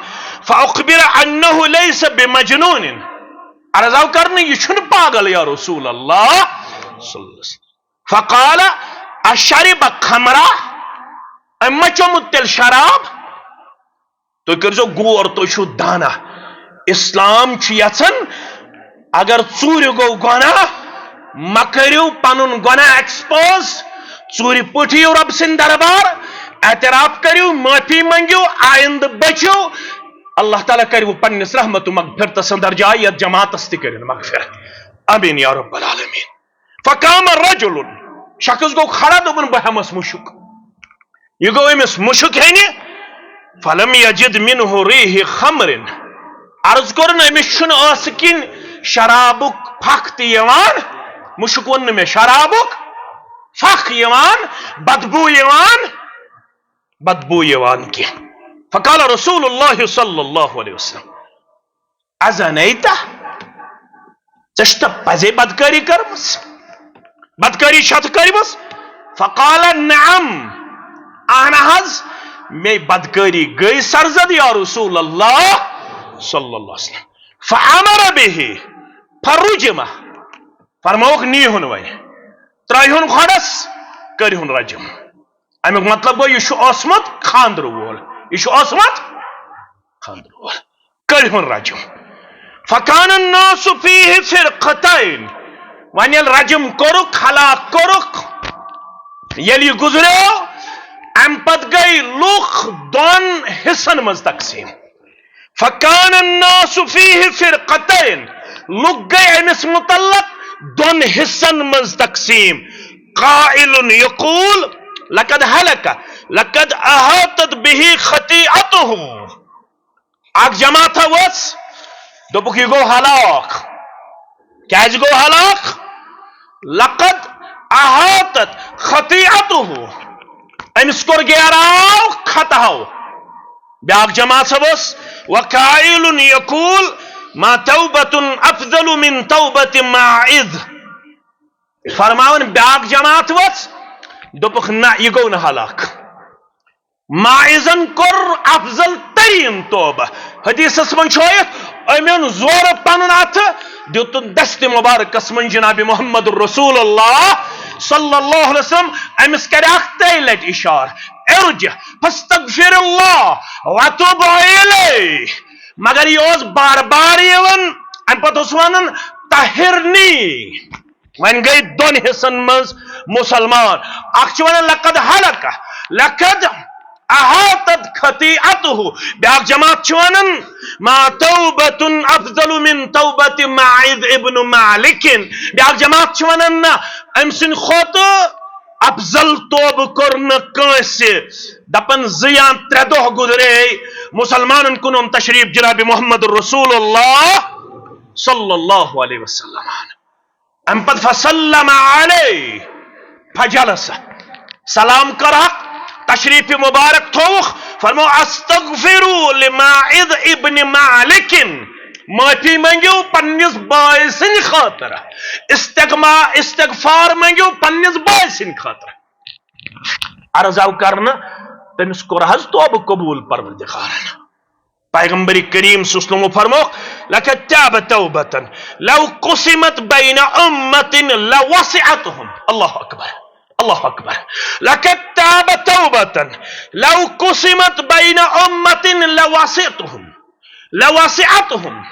فاخبر انہ لیس بمجنون، عرض آو کرنہٕ، یہِ چھُنہٕ پاگل یا رسول اللہ صلی اللہ علیہ وسلم۔ فقال، اشرب خمرہ، أمۍ ما چوٚمُت تیٚلہِ شراب؟ تُہۍ کٔرۍزیو غور، تُہۍ چھِو دانا۔ اسلام چھُ یژھان، اگر ژوٗرِ گوٚو گۄناہ، مہ کٔرِو پنُن گۄناہ ایکسپوز، ژوٗرِ پٲٹھۍ یِیِو رۄب سٕنٛدِ دربار، اعتراف کٔرِو، معٲفی منٛگِو، آیندٕ بٔچِو، اللہ تعالیٰ کَرِوٕ پننِس رحمت و مغفرتس اندر جاے، یتھ جماعتس تہِ کٔرِن مغفرت۔ آمین یا رب العالمین۔ فقام رجل، شخص گوٚو کھڑا، دوٚپُن، "بہٕ ہٮ۪مس مُشُک۔" یہِ گوٚو أمِس مُشُک ہٮ۪نہِ۔ فلم یجد منہ ریح خمر، عرض کوٚرُن، أمِس چھُنہٕ ٲسہٕ کِنۍ شرابُک پھکھ تہِ یِوان۔ مُشُک ووٚن نہٕ مےٚ، شرابُک پھکھ یِوان، بدبو یِوان، بدبو یِوان کینٛہہ۔ فقال رسول اللہ صلی اللہ علیہ وسلم، ازنیت؟ ژےٚ چھُتھ پزے بدکٲری کٔرمٕژ؟ بدکٲری چھتھ کٔرمٕژ؟ فقال نعم، اہن حظ، مے بدکٲری گٔے سرزد یا رسول اللہ صلی اللہ علیہ وسلم۔ فامر به فرجم، فرمووُکھ، نیٖہُن وۄنۍ، ترٛٲیہُن کھۄڈس، کٔرِہُن رجم۔ امیُک مطلب گوٚو، یہِ چھُ اوسمُت خانٛدرٕ وول، یہِ چھُ اوسمُت خانٛدرٕ وول، کٔرِہُن رجم۔ فکان الناس فیہ فرقتین، وۄنۍ ییٚلہِ رجم کوٚرُکھ، ہلاک کوٚرُکھ، ییٚلہِ یہِ گُزریو، امہِ پتہٕ گٔے لُکھ دۄن حصن منٛز تقسیٖم۔ فکان الناس فیہ فرقتین، لُکھ گٔے أمِس متعلق دۄن حصن منٛز تقسیٖم۔ قائل یقول لقد ہلک، لقد احاطت به خطیئتہ۔ اکھ جماعتھا ؤژھ، دوٚپُکھ، یہِ گوٚو ہلاک۔ کیازِ گوٚو ہلاک؟ لقد احاطت خطیئتہ، أمِس کوٚر گیراو خطاہو۔ بیاکھ جماعت سا ؤژھ، وقائل یقول ما توبۃ افضل من توبۃ ماعز۔ فرماوان بیاکھ جماعت ؤژھ، دوٚپُکھ، نہ، یہِ گوٚو نہٕ ہلاک۔ ماعزن کوٚر افضل ترین توبہ۔ حدیثس منٛز چھُ آیت، أمۍ اوٚن زورٕ پنُن اتھٕ، دیُتُن دستِ مبارکس منٛز جناب محمد رسول اللہ صلی اللہ علیہ وسلم۔ أمِس کرِ اکھ ترٛیہِ لٹہِ اشارٕ، ارجع فاستغفر اللہ وتوب الیہ۔ مگر یہِ اوس بار بار یِوان، امہِ پتہٕ اوس ونان، طہرنی۔ وۄنۍ گٔے دۄن حصن منٛز مسلمان۔ اکھ چھُ ونان لقد ہلک، لقد احاطت خطیئتہ۔ بیاکھ جماعت چھِ ونان ما توبۃ افضل من توبۃ ماعز ابن مالک۔ بیاکھ جماعت چھِ ونان نہ، أمۍ سٕنٛدِ کھۄتہٕ افضل توبہٕ کوٚر نہٕ کٲنٛسہِ۔ دپان زٕ یا ترٛےٚ دۄہ گُزرے، مسلمانن کُن اوٚن تشریف جناب محمد رسول اللہ صلی اللہ علیہ وسلم۔ امہِ پتہٕ فسلم علیہ فجلس، سلام کٔرہکھ، تشریف مبارک تھووُکھ، فرمو استغفروا لماعز ابن مالک، معافی منگیو پننِس بٲے سٕنٛدِ خٲطرٕ، استغما استغفار منگیو پننِس بٲے سٕنٛدِ خٲطرٕ۔ عرض آو کرنہٕ، تٔمِس کوٚر حظ توبہٕ قبول پروردگارن۔ پیغمبر کریم صلی اللہ علیہ وسلم فرمووُکھ، لقد تاب توبة لو قسمت بین امة لوسعتهم۔ اللہ اکبر، اللہ اکبر۔ لقد تاب توبة لو قسمت بین امة لوسعتهم، لوسعتهم۔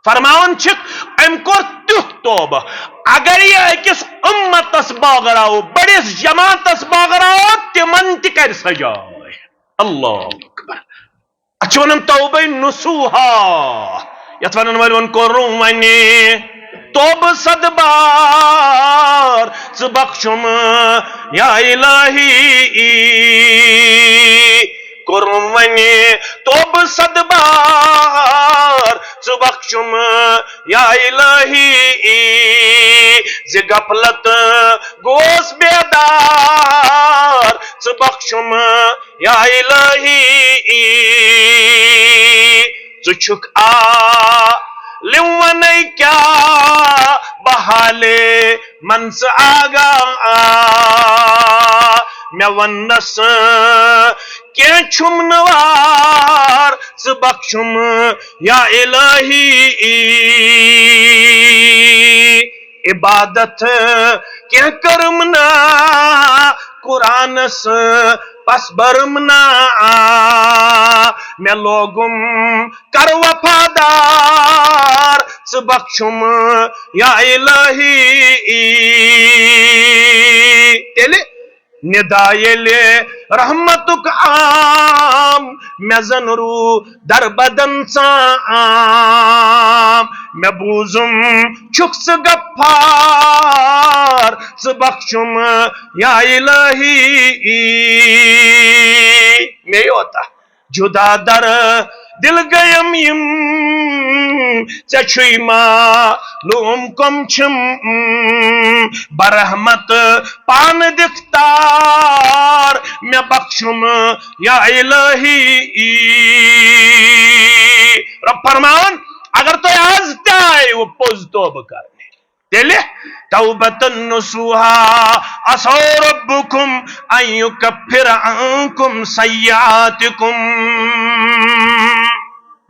فرماوان چھِکھ، أمۍ کوٚر تیُتھ توبہٕ، اگر یہِ أکِس امتس بٲگراو، بٔڑِس جماعتس بٲگراو، تِمن تہِ کرِ سۄ جاے۔ اللہ اکبر۔ اتھ چھِ ونان توبہ نصوحا، یتھ ونان وٲلۍ ووٚن، کوٚرُم وۄنۍ توبہٕ صد بار، ژٕ بخشُم یا الہی۔ کوٚرُم وۄنۍ توبہٕ صد بار، ژٕ بخشُم یا الہی۔ زِ غفلت گوس بیدار، ژٕ بخشُم یا الہی۔ ژٕ چھُکھ عالم ونے کیٛاہ بہٕ حالے من ژٕ آگاہ۔ مےٚ وننس کینٛہہ چھُم نہٕ وار، ژٕ بخشُم یا الہی۔ عبادت کینٛہہ کٔرٕم نہ قرآنس پس برم نا، مےٚ لوگُم کر وفادار، ژٕ بخشُم یا الہی۔ تیٚلہِ ندا ییٚلہِ رحمتُک عام، مےٚ زن روٗ در بدن ژام، مےٚ بوٗزُم چھُکھ ژٕ غفار، ژٕ بخشُم یا الہی۔ مے یوتا جدا در دل گیم یم، ژےٚ چھُے معلوم کم چھِم۔ برحمت پان دِکھ تار، مےٚ بخشُم یا الہی۔ رب فرماوان، اگر تۄہہِ آز تہِ آیوٕ پوٚز توبہٕ کرنہِ، تیٚلہِ توبتن نصوحا، عسى ربكم ان يكفر عنكم سيئاتكم۔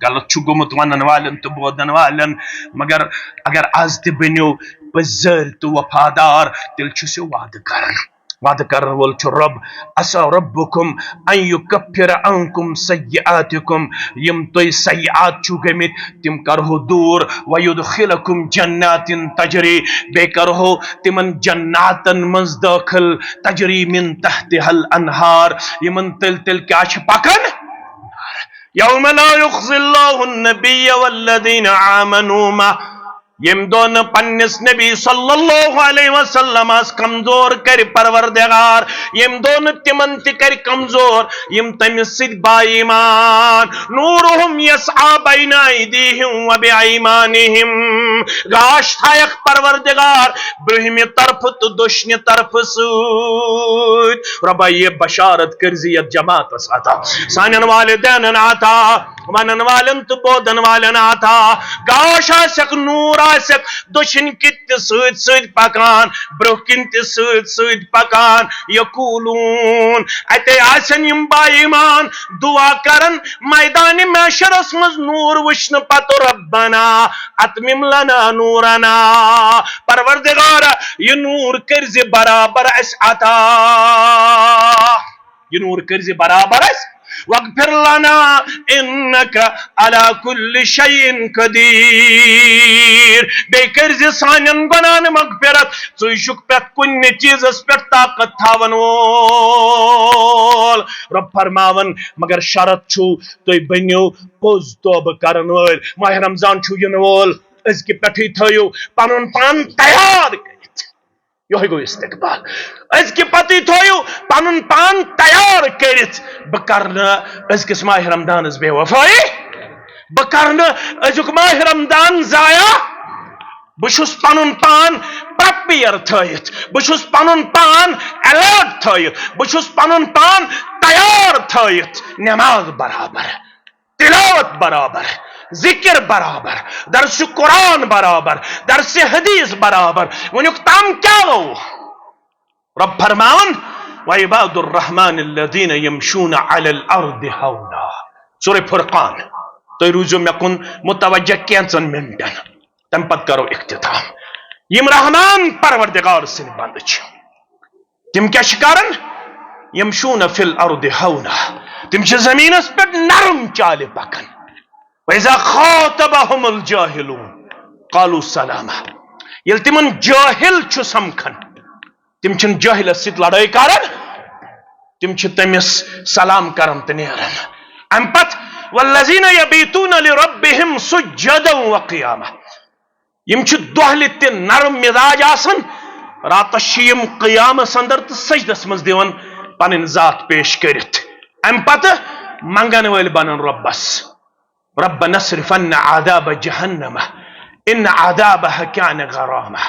غلط چھُ گوٚمُت ونن والٮ۪ن تہٕ بوزن والٮ۪ن، مگر اگر از تہِ بٔنِو پٔزۍ زٲلۍ تہٕ وفادار، تیٚلہِ چھُ سُہ وعدٕ کران۔ وعدٕ کرن وول چھُ رب، عسى ربكم ان يكفر عنكم سيئاتكم۔ یِم تُہۍ سیئات چھِو گٔمٕتۍ، تِم کرہو دوٗر۔ ويدخلكم جنات تجري، بیٚیہِ کرہو تِمن جناتن منٛز دٲخل، تجري من تحتها الانهار، یِمن تٔلۍ تٔلۍ کیٛاہ چھِ پکان؟ يوم لا يخزي الله النبي والذين آمنوا معه۔ ییٚمہِ دۄہ نہٕ پننِس نبی صلی اللہ علیہ وسلمس کمزور کرِ پروردگار، ییٚمہِ دۄہ نہٕ تِمن تہِ کرِ کمزور، یِم تٔمِس سۭتۍ با ایمان۔ نورهم يسعى بين أيديهم وبأيمانهم۔ گاش تھایکھ پروردگار برٛونٛہمہِ طرفہٕ تہٕ دٔچھنہِ طرفہٕ سۭتۍ۔ رۄبا، یہِ بشارت کٔرزِ یتھ جماعتس عطا، سانٮ۪ن والدینن عطا، ونن والٮ۪ن تہٕ بوزن والٮ۪ن عطا۔ گاش آسٮ۪کھ، نوٗر آسٮ۪کھ، دٔچھِنۍ کِنۍ تہِ سۭتۍ سۭتۍ پکان، برٛونٛہہ کِنۍ تہِ سۭتۍ سۭتۍ پکان۔ یقولون، اتے آسن یِم با ایمان دعا کرن میدانِ محشرس منٛز نوٗر وٕچھنہٕ پتہٕ، ربنا اتمم لنا نورنا، پروردگارا، یہِ نوٗر کٔرزِ برابر اسہِ عطا۔ یہِ نوٗر کٔرزِ برابر اسہِ۔ واغفر لنا انك على كل شيء قدير۔ بیٚیہِ کٔرزِ سانٮ۪ن گۄناہن مغفرت۔ ژٕے چھُکھ پرٛٮ۪تھ کُنہِ چیٖزس پٮ۪ٹھ طاقت تھاون وول۔ رب فرماون، مگر شرط چھُ، تُہۍ بٔنِو پوٚز توبہٕ کرن وٲلۍ۔ ماہ رمضان چھُ یِنہٕ وول، أزکہِ پٮ۪ٹھٕے تھٲیِو پنُن پان تیار کٔرِتھ۔ یِہوٚے گوٚو استقبال۔ أزکہِ پتٕے تھٲیِو پنُن پان تیار کٔرِتھ۔ بہٕ کرٕ نہٕ أزکِس ماہِ رمضانس بے وفٲیی۔ بہٕ کرٕ نہٕ أزیُک ماہِ رمضان ضایع۔ بہٕ چھُس پنُن پان پریپیئر تھٲیِتھ۔ بہٕ چھُس پنُن پان الرٹ تھٲیِتھ۔ بہٕ چھُس پنُن پان تیار تھٲیِتھ۔ نماز برابر، تلاوت برابر، ذکر برابر، درس قرآن برابر، درس حدیث برابر۔ وۄنۍ یُک تام کیٛاہ گوٚو؟ رب فرماوان، وعباد الرحمن الذين يمشون على الارض هونا۔ سورہ فرقان۔ تُہۍ روٗزِو مےٚ کُن متوجہ کینٛژن منٹن، تَمہِ پتہٕ کرو اختتام۔ یِم رحمان پروردگار سٕنٛدۍ بندٕ چھِ، تِم کیٛاہ چھِ کران؟ يمشون في الارض هونا، تِم چھِ زٔمیٖنس پٮ۪ٹھ نرم چالہِ پکان۔ واذا خاطبهم الجاهلون قالوا سلاما۔ ییٚلہِ تِمن جٲہِل چھُ سمکھان، تِم چھِنہٕ جٲہِلس سۭتۍ لڑٲے کران، تِم چھِ تٔمِس سلام کران تہٕ نیران۔ امہِ پتہٕ، والذين يبيتون لربهم سجدا وقياما۔ یِم چھِ دۄہلہِ تہِ نرم مزاج آسان، راتس چھِ یِم قیامس اندر تہٕ سجدس منٛز دِوان پنٕنۍ ذات پیش کٔرِتھ۔ امہِ پتہٕ منگن وٲلۍ بنن رۄبس، ربنا اصرف عنا عذاب جهنم ان عذابها كان غراما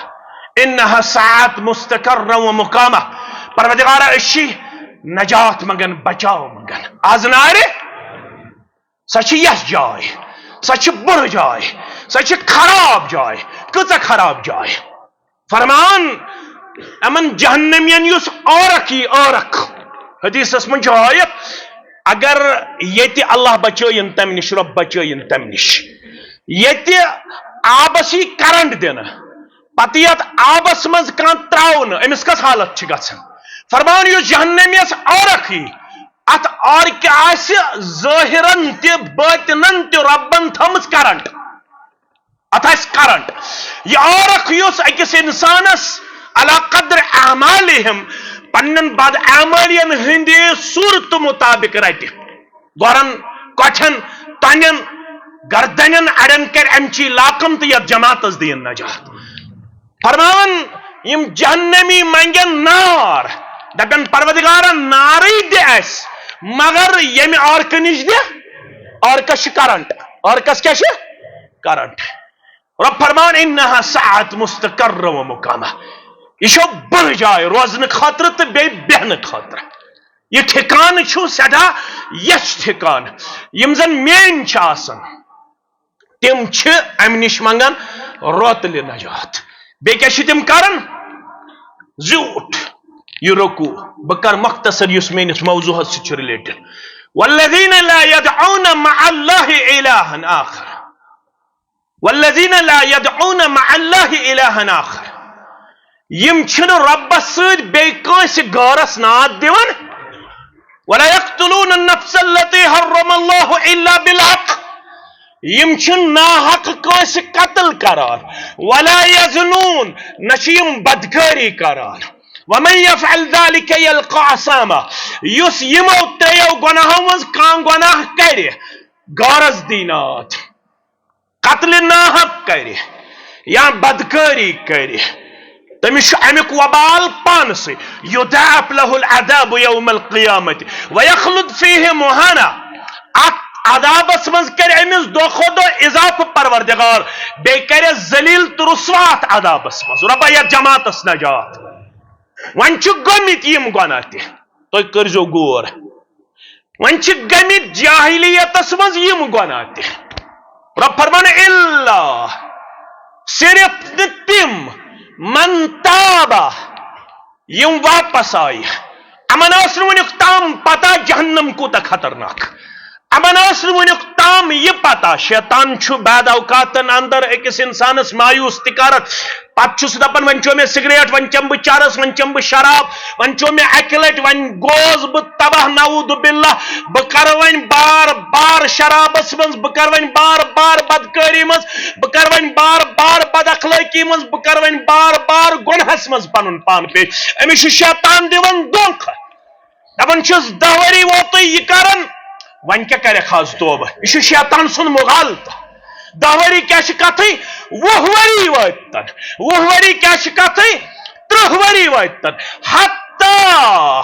انها ساءت مستقرا ومقاما۔ پروردگارا، أسۍ چھِ نجات منگان، بچاو منگان از نارِ۔ سۄ چھِ یۄس جاے، سۄ چھِ بُرٕ جاے، سۄ چھِ خراب جاے۔ کۭژاہ خراب جاے؟ فرمان، یِمن جہنمین یُس عٲرق یی، عٲرق۔ حدیثس منٛز چھُ آیت، اگر ییٚتہِ اللہ بچٲیِن تمہِ نِش، رۄب بچٲیِن تمہِ نِش، ییٚتہِ آبس یی کرنٹ دِنہٕ، پتہٕ یتھ آبس منٛز کانٛہہ تراونہٕ، أمِس کۄس حالت چھِ گژھان؟ فرمان، یُس جہنمیس عٲرق یی، اتھ عارکہِ آسہِ ظٲہِرن تہِ باطنن تہِ رۄبن تھٲمٕژ کرنٹ۔ اتھ آسہِ کرنٹ۔ یہِ عارق یُس أکِس انسانس علی قدر اعمالہم، پننٮ۪ن بد اعمالین ہٕنٛدِ صورتہٕ مطابق رٹہِ، گۄرن، کۄٹھٮ۪ن، تۄنٮ۪ن، گردنٮ۪ن، اڑٮ۪ن کرِ امچی لاکم تہٕ یتھ جماعتس دِیِن نجات۔ فرماوان، یِم جہنمی منگن نار، دپن، پروردگارا، نارٕے دِ اسہِ، مگر ییٚمہِ عارقہٕ نِش دِ۔ عارقس چھِ کرنٹ۔ عارقس کیٛاہ چھِ؟ کرنٹ۔ رۄب فرماوان، انها ساعت مستقر و مقامہ۔ یہِ چھو بٔڑ جاے روزنہٕ خٲطرٕ تہٕ بیٚیہِ بیٚہنہٕ خٲطرٕ۔ یہِ ٹھکانہٕ چھُ سٮ۪ٹھاہ یَچھ ٹھکانہٕ۔ یِم زن میٲنۍ چھِ آسان، تِم چھِ امہِ نِش منگان روتلہِ نجات۔ بیٚیہِ کیٛاہ چھِ تِم کران؟ زیوٗٹھ یہِ رکوع۔ بہٕ کرٕ مختصر یُس میٲنِس موضوعس سۭتۍ چھُ related۔ والذین لا یدعون مع اللہ الہا آخر۔ والذین لا یدعون مع اللہ الہا آخر۔ یِم چھِنہٕ رۄبس سۭتۍ بیٚیہِ کٲنٛسہِ غٲرس ناد دِوان۔ ولا یقتلون النفس التي حرم اللہ الا بالحق۔ یِم چھِنہٕ ناحق کٲنٛسہِ قتل کران۔ ولا یزنون، نہ چھِ یِم بدکٲری کران۔ ومن یفعل ذلک یلق اثاما۔ یُس یِمو ترٛیٚیو گۄناہو منٛز کانٛہہ گۄناہ کرِ، غٲرس دینات، قتل ناحق کرِ یا بدکٲری کرِ، تٔمِس چھُ امیُک وبال پانسٕے۔ یضاعف لہ العذاب یوم القیامت ویخلد فیہ مہانا۔ اتھ عذابس منٛز کرِ أمِس دۄہ کھۄتہٕ دۄہ اضافہٕ پروردگار، بیٚیہِ کرٮ۪س ذلیل تہٕ رسوا اتھ عذابس منٛز۔ رۄبا، یتھ جماعتس نجات۔ وۄنۍ چھِ گٔمٕتۍ یِم گۄناہ تہِ، تُہۍ کٔرزیو غور۔ وۄنۍ چھِ گٔمٕتۍ جاہلیتس منٛز یِم گۄناہ تہِ۔ رۄب فرمان، الا، صرف نہٕ تِم، من تاب، یِم واپس آیہِ۔ یِمن ٲس نہٕ وُنیُک تام پتہ جہنم کوٗتاہ خطرناک۔ یِمن ٲس نہٕ وُنیُک تام یہِ پتہ، شیطان چھُ بعد اوقاتن اندر أکِس انسانس مایوس تہِ کران۔ پتہٕ چھُس دپان، وۄنۍ چیوٚو مےٚ سگریٹ، وۄنۍ چمہٕ بہٕ چرس، وۄنۍ چمہٕ بہٕ شراب، وۄنۍ چیوٚو مےٚ اکہِ لٹہِ، وۄنۍ گوس بہٕ تباہ، نعوذ باللہ۔ بہٕ کرٕ وۄنۍ بار بار شرابس منٛز، بہٕ کرٕ وۄنۍ بار بار بدکٲری منٛز، بہٕ کرٕ وۄنۍ بار بار بد اخلٲقی منٛز، بہٕ کرٕ وۄنۍ بار بار گۄنہس منٛز پنُن پان پیش۔ أمِس چھُ شیطان دِوان دھوکہ۔ دپان چھُس، دَہ ؤری ووتُے یہِ کران، وۄنۍ کیٛاہ کرکھ آز توبہٕ؟ یہِ چھُ شیطان سُنٛد مغالطہٕ۔ دَہ ؤری کیٛاہ چھِ کتھٕے؟ وُہ ؤری وٲتۍ تن۔ وُہ ؤری کیٛاہ چھِ کتھٕے؟ ترٕٛہ ؤری وٲتۍ تن۔ حتیٰ،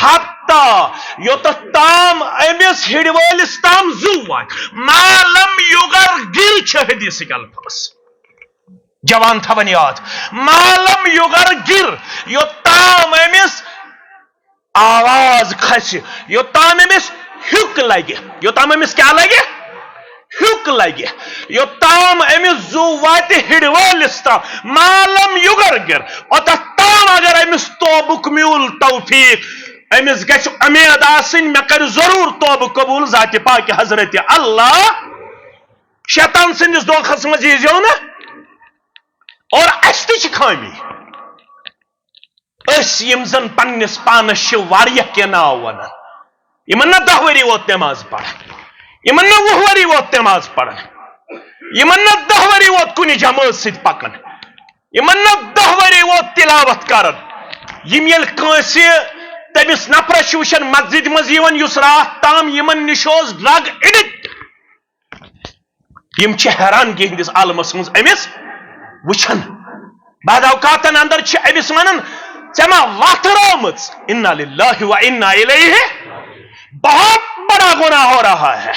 حتیٰ یوٚتتھ تام أمِس ہِڑِ وٲلِس تام زُو واتہِ۔ ما لم یغرغر چھِ حدیثٕکۍ الفاظ۔ جوان تھاوان یاد، ما لم یغرغر، یوٚتام أمِس آواز کھسہِ، یوٚتام أمِس ہیُک لگہِ، یوٚتام أمِس کیٛاہ لگہِ؟ ہیُک لگہِ۔ یوٚتام أمِس زُو واتہِ ہِڑِ وٲلِس تام، ما لم یغرغر، اوٚتتھ تام اگر أمِس توبُک میوٗل توفیق، أمِس گژھِ اُمید آسٕنۍ، مےٚ کرِ ضروٗر توبہٕ قبوٗل ذاتِ پاکہِ حضرت اللہ۔ شیطان سٕنٛدِس دھوکھس منٛز ییٖزیو نہٕ۔ اور اَسہِ تہِ چھِ خٲمی۔ أسۍ یِم زن پننِس پانس چھِ واریاہ کینٛہہ ناو ونان، یِمن نہ دَہ ؤری ووت نٮ۪ماز پران، یِمن نہ وُہ ؤری ووت نٮ۪ماز پران، یِمن نہ دَہ ؤری ووت کُنہِ جمٲژ سۭتۍ پکان، یِمن نہ دَہ ؤری ووت تلاوت کران۔ یِم ییٚلہِ کٲنٛسہِ تٔمِس نفرس چھِ وٕچھان مسجدِ منٛز یِوان، یُس راتھ تام یِمن نِش اوس drug addict، یِم چھِ حیرانگی ہٕنٛدِس عالمس منٛز أمِس وٕچھان۔ بعض اوقاتن اندر چھِ أمِس ونان، "ژےٚ ما وتھ رٲومٕژ؟" انا للہ و انا الیہ۔ بہت بڑا گناہ ہو رہا ہے،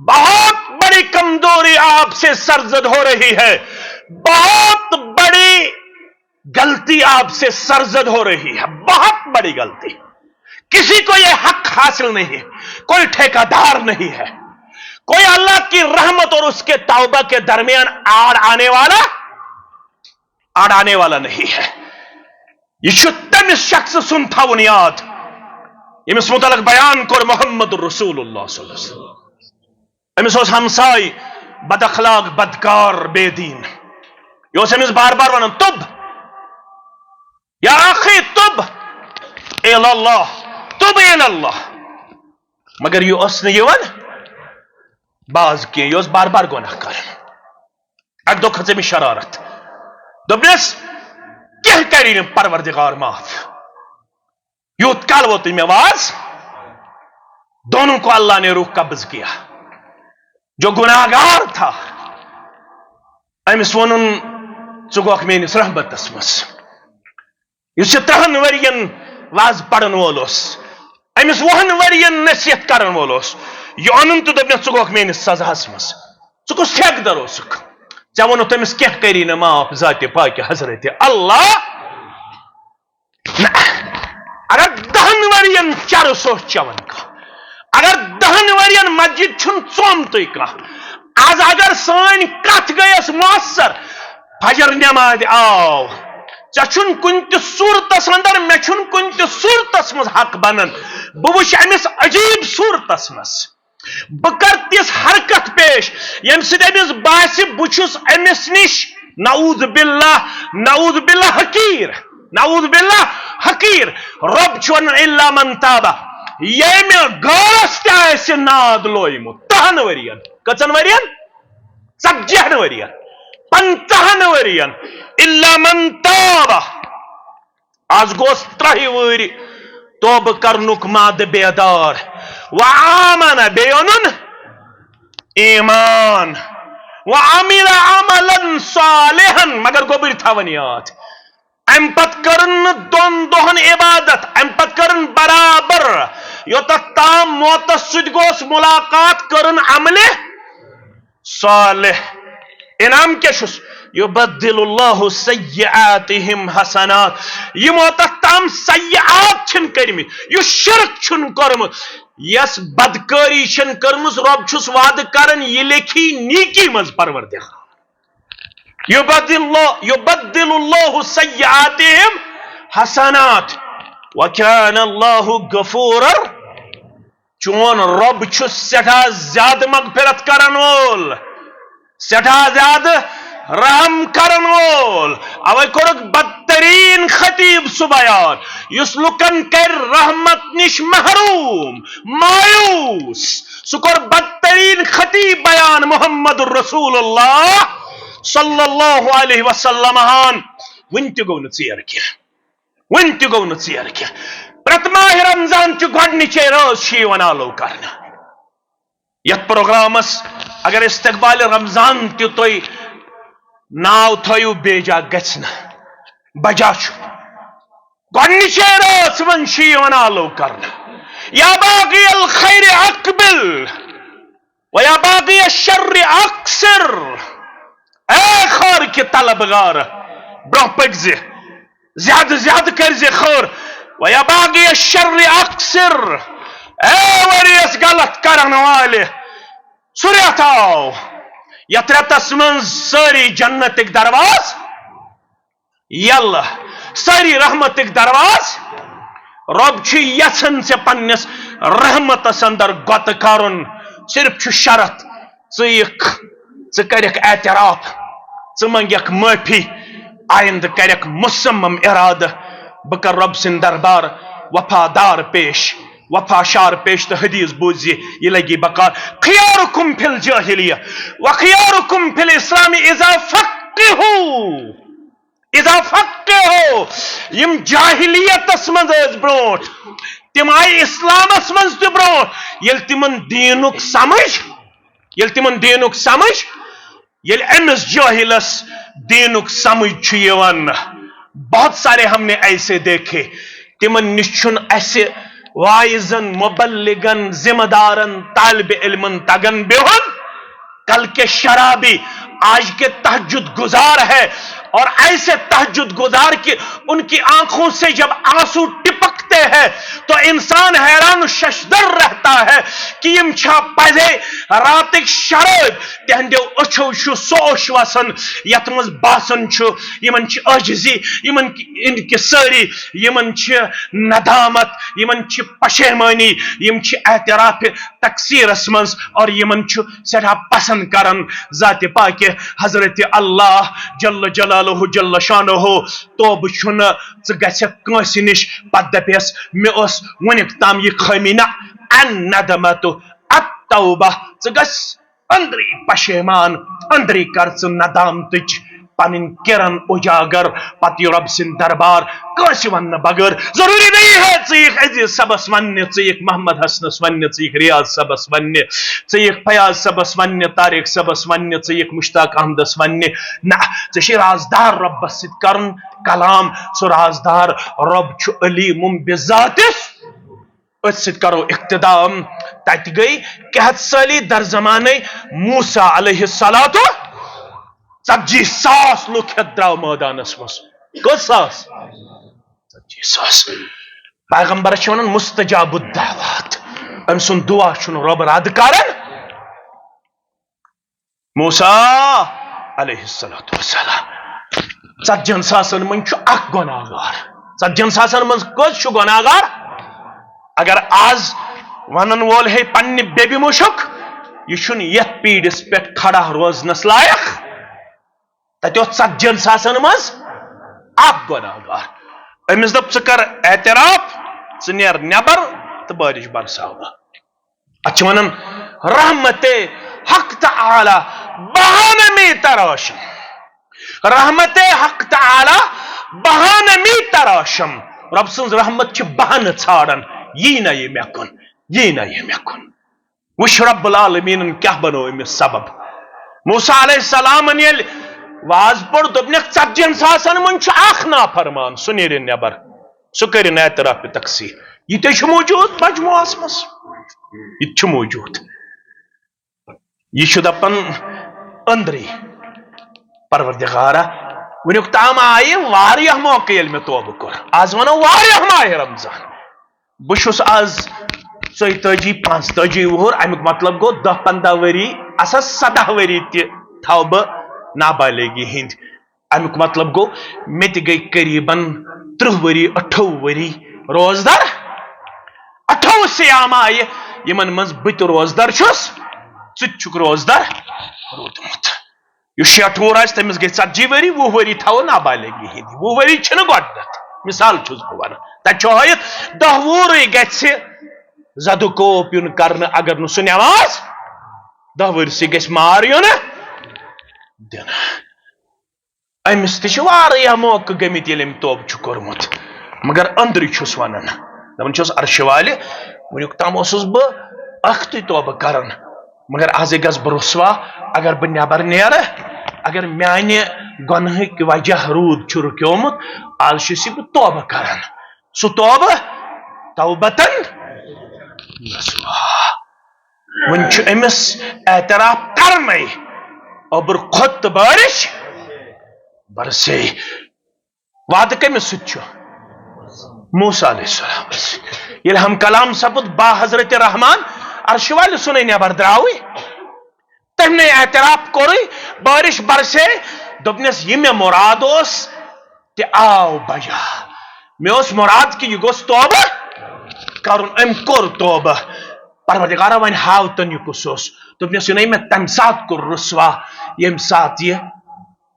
بہت بڑی کمزوری آپ سے سرزد ہو رہی ہے، بہت بڑی غلطی آپ سے سرزد ہو رہی ہے، بہت بڑی غلطی۔ کسی کو یہ حق حاصل نہیں، کوئی ٹھیکیدار نہیں ہے، کوئی اللہ کی رحمت اور اس کے توبہ کے درمیان آڑ آنے والا، آڑ آنے والا نہیں ہے۔ یہ چھُ تٔمِس شخص سُنٛد تھاوُن یاد، ییٚمِس متعلق بیان کوٚر محمد رسول اللہ صلی اللہ علیہ وسلم۔ أمِس اوس ہمساے بد اخلاق، بدکار، بے دین۔ یہِ اوس أمِس بار بار ونان، "تب یا اخی، تب الی اللہ، تب توبہ الی اللہ، مگر یہِ اوس نہٕ یِوان باز کینٛہہ، یہِ اوس بار بار گۄناہ کران۔ اکہِ دۄہ کھٔژ أمِس شرارت، دوٚپنس، کینٛہہ کری نہٕ پروردگار معاف، یوٗت کال ووتُے مےٚ واز، دونوں کو اللہ نے روح قبض کیا، جو گناہگار تھا، أمِس ووٚنُن، ژٕ گوکھ میٲنِس رحمتس منٛز۔ یُس یہِ ترٛہن ؤرین وعظ پرن وول اوس، أمِس وُہن ؤرین نصیحت کرن وول اوس، یہِ اوٚنُن تہٕ دوٚپنس، ژٕ گوکھ میٲنِس سزاہس منٛز۔ ژٕ کُس ٹھیکہٕ در اوسُکھ؟ ژےٚ ووٚنُتھ تٔمِس کینٛہہ کری نہٕ معاف ذاتِ پاکہِ حضرت اللہ۔ نہ، اگر دہن ؤرین چرس اوس چٮ۪وان کانٛہہ، اگر دہن ؤرین مسجد چھُنہٕ ژومتُے کانٛہہ، از اگر سٲنۍ کتھ گٔیس مؤثر، فجر نمازِ آو، ژےٚ چھُنہٕ کُنہِ تہِ صورتس اندر، مےٚ چھُنہٕ کُنہِ تہِ صورتس منٛز حق بنان۔ بہٕ وٕچھِ أمِس عجیب صورتس منٛز، بہٕ کرٕ تِژھ حرکت پیش، ییٚمہِ سۭتۍ أمِس باسہِ، بہٕ چھُس أمِس نِش، نعوذ باللہ، نعوذ باللہ، حقیٖر، نعوذ باللہ، حقیٖر۔ رۄب چھُ ونان، الا من تاب، ییٚمہِ گٲس تہِ آسہِ ناد لویمُت دہن ؤرین۔ کٔژن ؤرین؟ ژتجی ہن ؤرین، پنژاہن ؤرین۔ الا من تاب، از گوس ترٛہہِ وٕہٕرۍ توبہٕ کرنُک مادٕ بیدار۔ و آمن، بیٚیہِ اوٚنُن ایمان۔ و عمل عملا صالحا، مگر گوٚبٕرۍ تھاوان یاد۔ امہِ پتہٕ کٔرٕن نہٕ دۄن دۄہن عبادت، امہِ پتہٕ کٔرٕن برابر، یوٚتتھ تام موتس سۭتۍ گوس ملاقات، کٔرٕن عملہِ صالح۔ انعام کیٛاہ چھُس؟ یبدل اللہ سیئاتہم حسنات۔ یِمو تتھ تام سیئات چھِنہٕ کٔرمٕتۍ، یُس شرک چھُنہٕ کوٚرمُت، یۄس بدکٲری چھَنہٕ کٔرمٕژ، رۄب چھُس وعدٕ کران، یہِ لیکھی نیکی منٛز پروردگار۔ یبدل اللہ، یبدل اللہ سیئاتہم حسنات، وکان اللہ غفورا۔ چون رۄب چھُ سٮ۪ٹھاہ زیادٕ مغفرت کرن وول، سٮ۪ٹھاہ زیادٕ رحم کرن وول۔ اوے کوٚرُکھ بدترین خطیب سُہ بیان، یُس لُکن کرِ رحمت نِش محروم، مایوس۔ سُہ کوٚر بدترین خطیب بیان محمد رسول اللہ صلی اللہ علیہ وسلم ہن۔ وُنہِ تہِ گوٚو نہٕ ژیر کینٛہہ۔ وُنہِ تہِ گوٚو نہٕ ژیر کینٛہہ۔ پرٛٮ۪تھ ماہِ رمضان چہِ گۄڈٕنِچے رٲژ چھِ یِوان آلو کرنہٕ۔ یتھ پروگرامس اگر استقبال رمضان تہِ تُہۍ ناو تھٲیِو، بیجا گژھِ نہٕ۔ بجا چھُ۔ گۄڈٕنِچے رٲژ منٛز چھِ یِوان آلو کرنہٕ، یا باغی الخیر اقبل و یا باغی الشر اقصر۔ اے خٲر کہِ طلبگار، برونٛہہ پٔکۍ زِ، زیادٕ زیادٕ کٔرۍ زِ خٲر۔ و یا باغی الشر اقصر۔ اے ؤریَس غلط کرن والہِ، سُہ رٮ۪تھ آو، یتھ رٮ۪تس منٛز سٲری جنتٕکۍ درواز یلہٕ، سٲری رحمتٕکۍ درواز۔ رۄب چھُ یژھان ژےٚ پننِس رحمتس اندر گۄتہٕ کرُن۔ صرف چھُ شرط، ژٕ یِکھ، ژٕ کَرَکھ اعتراف، ژٕ منٛگَکھ معٲفی، آیندٕ کَرَکھ مصمم ارادٕ، بہٕ کَرٕ رۄب سٕنٛدِ دربار وفادار پیش، وفا شار پیش تہٕ حدیث بوٗزِ یہِ لگی بکار۔ خیارکم فی الجاہلیہ و خیارکم فی الاسلام اذا فقہو۔ اذا فقہو، یِم جاہلیتس منٛز ٲسۍ برونٛٹھ، تِم آیہِ اسلامس منٛز تہِ برونٛٹھ۔ ییٚلہِ تِمن دیٖنُک سمجھ، ییٚلہِ تِمن دیٖنُک سمجھ، ییٚلہِ أمِس جٲہلس دیٖنُک سمجھ چھُ یِوان، بہت سارے ہم نے ایسے دیکھے، تِمن نِش چھُنہٕ اَسہِ واعظن، مبلغن، ذمہ دارن، طالب علمن تگان بِہُن۔ کل کے شرابی آج کے تہجد گزار ہے، اور ایسے تہجد گزار کہ ان کی آنکھوں سے جب آنسو ٹپکتے ہیں تو انسان حیران و ششدر رہتا ہے کہ یِم چھا پزے راتٕکۍ شرٲبۍ؟ تِہنٛدیو أچھو چھُ سُہ اوٚش وسان یتھ منٛز باسان چھُ یِمن چھِ عٲجزی، یِمن، یِمن کہِ سٲری، یِمن چھِ ندامت، یِمن چھِ پشیمٲنی، یِم چھِ اعتراف تقصیرس منٛز، اور یِمن چھُ سٮ۪ٹھاہ پسند کران ذاتِ پاکہِ حضرت اللہ جل جلالہ جل شانہ۔ توبہٕ چھُنہٕ ژٕ گژھکھ کٲنٛسہِ نِش، پتہٕ دپے، مےٚ ٲس وُنیُک تام یہِ خٲمی نہ، الندمۃ، التوبہ، ژٕ گژھ أنٛدری پشیمان، أنٛدری کر ژٕ ندامتٕچ پنٕنۍ کرن اجاگر، پتہٕ یہِ رۄب سٕنٛدِ دربار کٲنٛسہِ وننہٕ بغٲر۔ ضروٗری نہیں ہے ژٕ یِکھ عزیز صٲبس وننہِ، ژٕ یِکھ محمد حسنس وننہِ، ژٕ یِکھ ریاض صٲبس وننہِ، ژٕ یِکھ فیاض صٲبس وننہِ، طارق صٲبس وننہِ، ژٕ یِکھ مشتاق احمدس وننہِ۔ نہ، ژےٚ چھُے رازدار رۄبس سۭتۍ کرُن کلام۔ سُہ رازدار رۄب چھُ علیم بذاتس۔ أتھۍ سۭتۍ کرو اقتدام۔ تتہِ گٔے کیٛاہ سٲلی در زمانے موسیٰ علیہ الصلوۃ، ژتجی ساس لُکھ ہٮ۪تھ درٛاو مٲدانس منٛز۔ کٔژ ساس؟ ژتجی ساس۔ پیغمبرس چھِ ونان مستجاب الدعوات، أمۍ سُنٛد دعا چھُنہٕ رۄب رد کران۔ موسیٰ علیہ الصلوۃ والسلام، ژتجی ہن ساسن منٛز چھُ اکھ گۄناہ گار۔ ژتجی ہن ساسن منٛز کٔژ چھُ گۄناہ گار؟ اگر آز ونن وول ہے پننہِ بیبہِ مُشک، یہِ چھُنہٕ یتھ پیٖڈس پٮ۪ٹھ کھڑا روزنس لایق، تتہِ اوس ژتجی ہن ساسن منٛز اکھ گۄناہ گار۔ أمِس دوٚپ، "ژٕ کر اعتراف، ژٕ نیر نٮ۪بر تہٕ بٲرِش برساو بہٕ۔" اتھ چھِ ونان رحمت حق تعالی بہانہٕ می تراشم۔ رحمت حق تعالی بہانہٕ می تراشم۔ رۄب سٕنٛز رحمت چھِ بہانہٕ ژھانڈان، یی نہ یہِ مےٚ کُن، یی نہ یہِ مےٚ کُن۔ وٕچھ رب العالمیٖنن کیٛاہ بنوو أمِس سبب۔ موسیٰ علیہ السلامن ییٚلہِ واز پوٚر، دوٚپنکھ، "ژتجی ہن ساسن منٛز چھُ اکھ نافرمان، سُہ نیرِ نٮ۪بر۔" سُہ کٔرِن اعتراف تقصیر۔ یہِ تہِ چھُ موجود مجموعس منٛز، یہِ تہِ چھُ موجود۔ یہِ چھُ دپان أنٛدری، "پروردگارا، وُنیُک تام آیہِ واریاہ موقعہٕ ییٚلہِ مےٚ توبہٕ کوٚر، از ونو واریاہ ماہِ رمضان، بہٕ چھُس از ژۄیتٲجی پانٛژتٲجی وُہُر، امیُک مطلب گوٚو دہ پنٛداہ ؤری، اسا سداہ ؤری تہِ تھاوٕ بہٕ نابالغی ہٕنٛدۍ۔" امیُک مطلب گوٚو، مےٚ تہِ گٔے قریباً ترٕٛہ ؤری، اَٹھووُہ ؤری روزدر۔ اَٹھووُہ صیام آیہِ، یِمن منٛز بہٕ تہِ روزدر چھُس، ژٕ تہِ چھُکھ روزدر روٗدمُت۔ یُس شیٹھ وُہُر آسہِ، تٔمِس گٔے ژتجی ؤری، وُہ ؤری تھاوو نابالغی ہِنٛدۍ، وُہ ؤری چھِنہٕ گۄڈٕنٮ۪تھ۔ مثال چھُس بہٕ وَنان، تَتہِ چھُ ہٲیِتھ، دَہ وُہرٕے گژھِ زدٕ کوپ یُن کرنہٕ، اگر نہٕ سُہ نٮ۪ماز دَہ ؤرۍ سٕے گژھِ مار یُن دِنہٕ۔ أمِس تہِ چھِ واریاہ موقعہٕ گٔمٕتۍ، ییٚلہِ أمۍ توبہٕ چھُ کوٚرمُت، مگر أنٛدرٕ چھُس وَنان، دَپان چھُس، "عرشہِ والہِ، وٕنیُک تام اوسُس بہٕ ٲختٕے توبہٕ کران، مگر آزے گژھٕ بہٕ رُسوا، اگر بہٕ نٮ۪بر نیرٕ، اگر میانہِ گۄنہٕکۍ وجہ روٗد چھُ رُکیومُت، آز چھُس یہِ بہٕ توبہٕ کران، سُہ توبہٕ توبتن نصوحا۔" وۄنۍ چھُ أمِس اعتراف کرنَے، اوٚبُر کھوٚت تہٕ بٲرِش برسے۔ وعدٕ کٔمِس سۭتۍ چھُ؟ موسیٰ علیہ السلام۔ ییٚلہِ ہم کلام سپُد با حضرت رحمان، عرشہِ والہِ سُنٕے نٮ۪بر درٛاوٕے، تٔمۍ نے اعتراف کوٚرُے، بٲرِش برسے، دوٚپنس، "یہِ مےٚ مُراد اوس، تہِ آو بجا۔ مےٚ اوس مُراد کہِ یہِ گوٚژھ توبہٕ کرُن، أمۍ کوٚر توبہٕ۔ پروردگارا، وۄنۍ ہاو تن یہِ کُس اوس؟" دوٚپنس، "یہِ نے مےٚ تمہِ ساتہٕ کوٚر رُسوا، ییٚمہِ ساتہٕ یہِ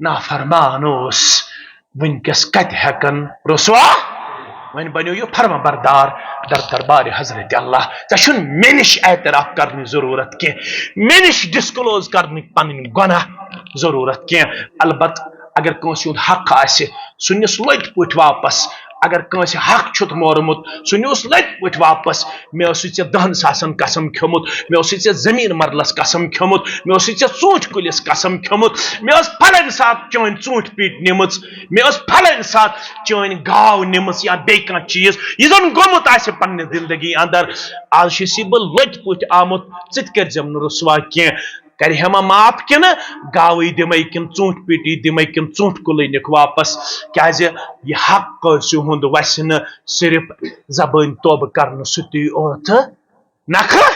نافرمان اوس۔ وٕنکیٚس کتہِ ہٮ۪کن رُسوا؟ وۄنۍ بنیو یہِ فرما بردار در دربارِ حضرت اللہ۔ ژےٚ چھُنہٕ مےٚ نِش اعتراف کرنٕچ ضروٗرت کینٛہہ، مےٚ نِش disclose کرنٕچ پنٕنۍ گۄناہ ضروٗرت کینٛہہ۔ البتہٕ اگر کٲنٛسہِ ہُنٛد حق آسہِ، سُہ نِس لٔتۍ پٲٹھۍ واپس۔ اگر کٲنٛسہِ حق چھُتھ مورمُت، سُہ نیوٗس لٔتۍ پٲٹھۍ واپس۔ مےٚ اوسُے ژےٚ دَہَن ساسَن قسم کھیوٚمُت، مےٚ اوسُے ژےٚ زٔمیٖن مرلَس قسم کھیوٚمُت، مےٚ اوسُے ژےٚ ژوٗنٛٹھۍ کُلِس قسم کھیوٚمُت، مےٚ ٲس فلٲنۍ ساتہٕ چٲنۍ ژوٗنٛٹھۍ پیٖٹ نِمٕژ، مےٚ ٲس فلٲنۍ ساتہٕ چٲنۍ گاو نِمٕژ یا بیٚیہِ کانٛہہ چیٖز، یہِ زَن گوٚمُت آسہِ پنٛنہِ زِندگی اَندَر۔ آز چھُس یہِ بہٕ لٔتۍ پٲٹھۍ آمُت، ژٕ تہِ کٔرۍزٮ۪م نہٕ رُسوا کینٛہہ۔ کرِ ہا ما معاف کِنہٕ گاوٕے دِمَے کِنہٕ ژوٗنٛٹھۍ پیٖٹی دِمَے کِنہٕ ژوٗنٛٹھۍ کُلٕے نِکھ واپس؟ کیٛازِ یہِ حق کٲنٛسہِ ہُنٛد وَسہِ نہٕ صرف زبٲنۍ توبہٕ کرنہٕ سۭتی یوت۔ نکھٕ،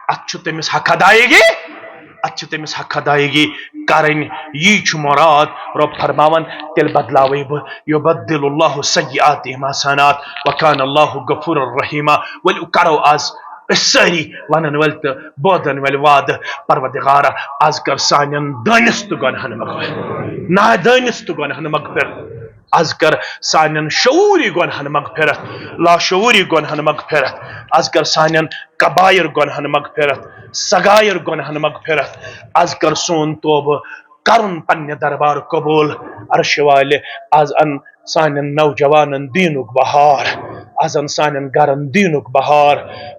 اتھ چھُ تٔمِس حق ادایگی، اتھ چھِ تٔمِس حق ادایگی کرٕنۍ۔ یی چھُ مراد۔ رۄب فرماوان، تیٚلہِ بدلاوے بہٕ، یُبدل اللہ سیئاتہم حسنات وکان اللہ غفورا رحیما۔ ؤلِو کرو آز أسۍ سٲری ونن وٲلۍ تہٕ بوزن وٲلۍ وعدٕ، پروردگارا، آز کر سانٮ۪ن دٲنِستہٕ گۄنہن مغفرت، نادٲنِستہٕ گۄنہن مغفرت۔ از کر سانٮ۪ن شعوٗری گۄنہن مغفرت، لاشعوٗری گۄنہن مغفرت۔ از کر سانٮ۪ن کبائر گۄنہن مغفرت، صغائر گۄنہن مغفرت۔ از کر سون توبہٕ کرُن پننہِ دربار قبول۔ عرشہِ والہِ، از ان سانٮ۪ن نوجوانن دیٖنُک بہار، از ان سانٮ۪ن گرن دیٖنُک بہار۔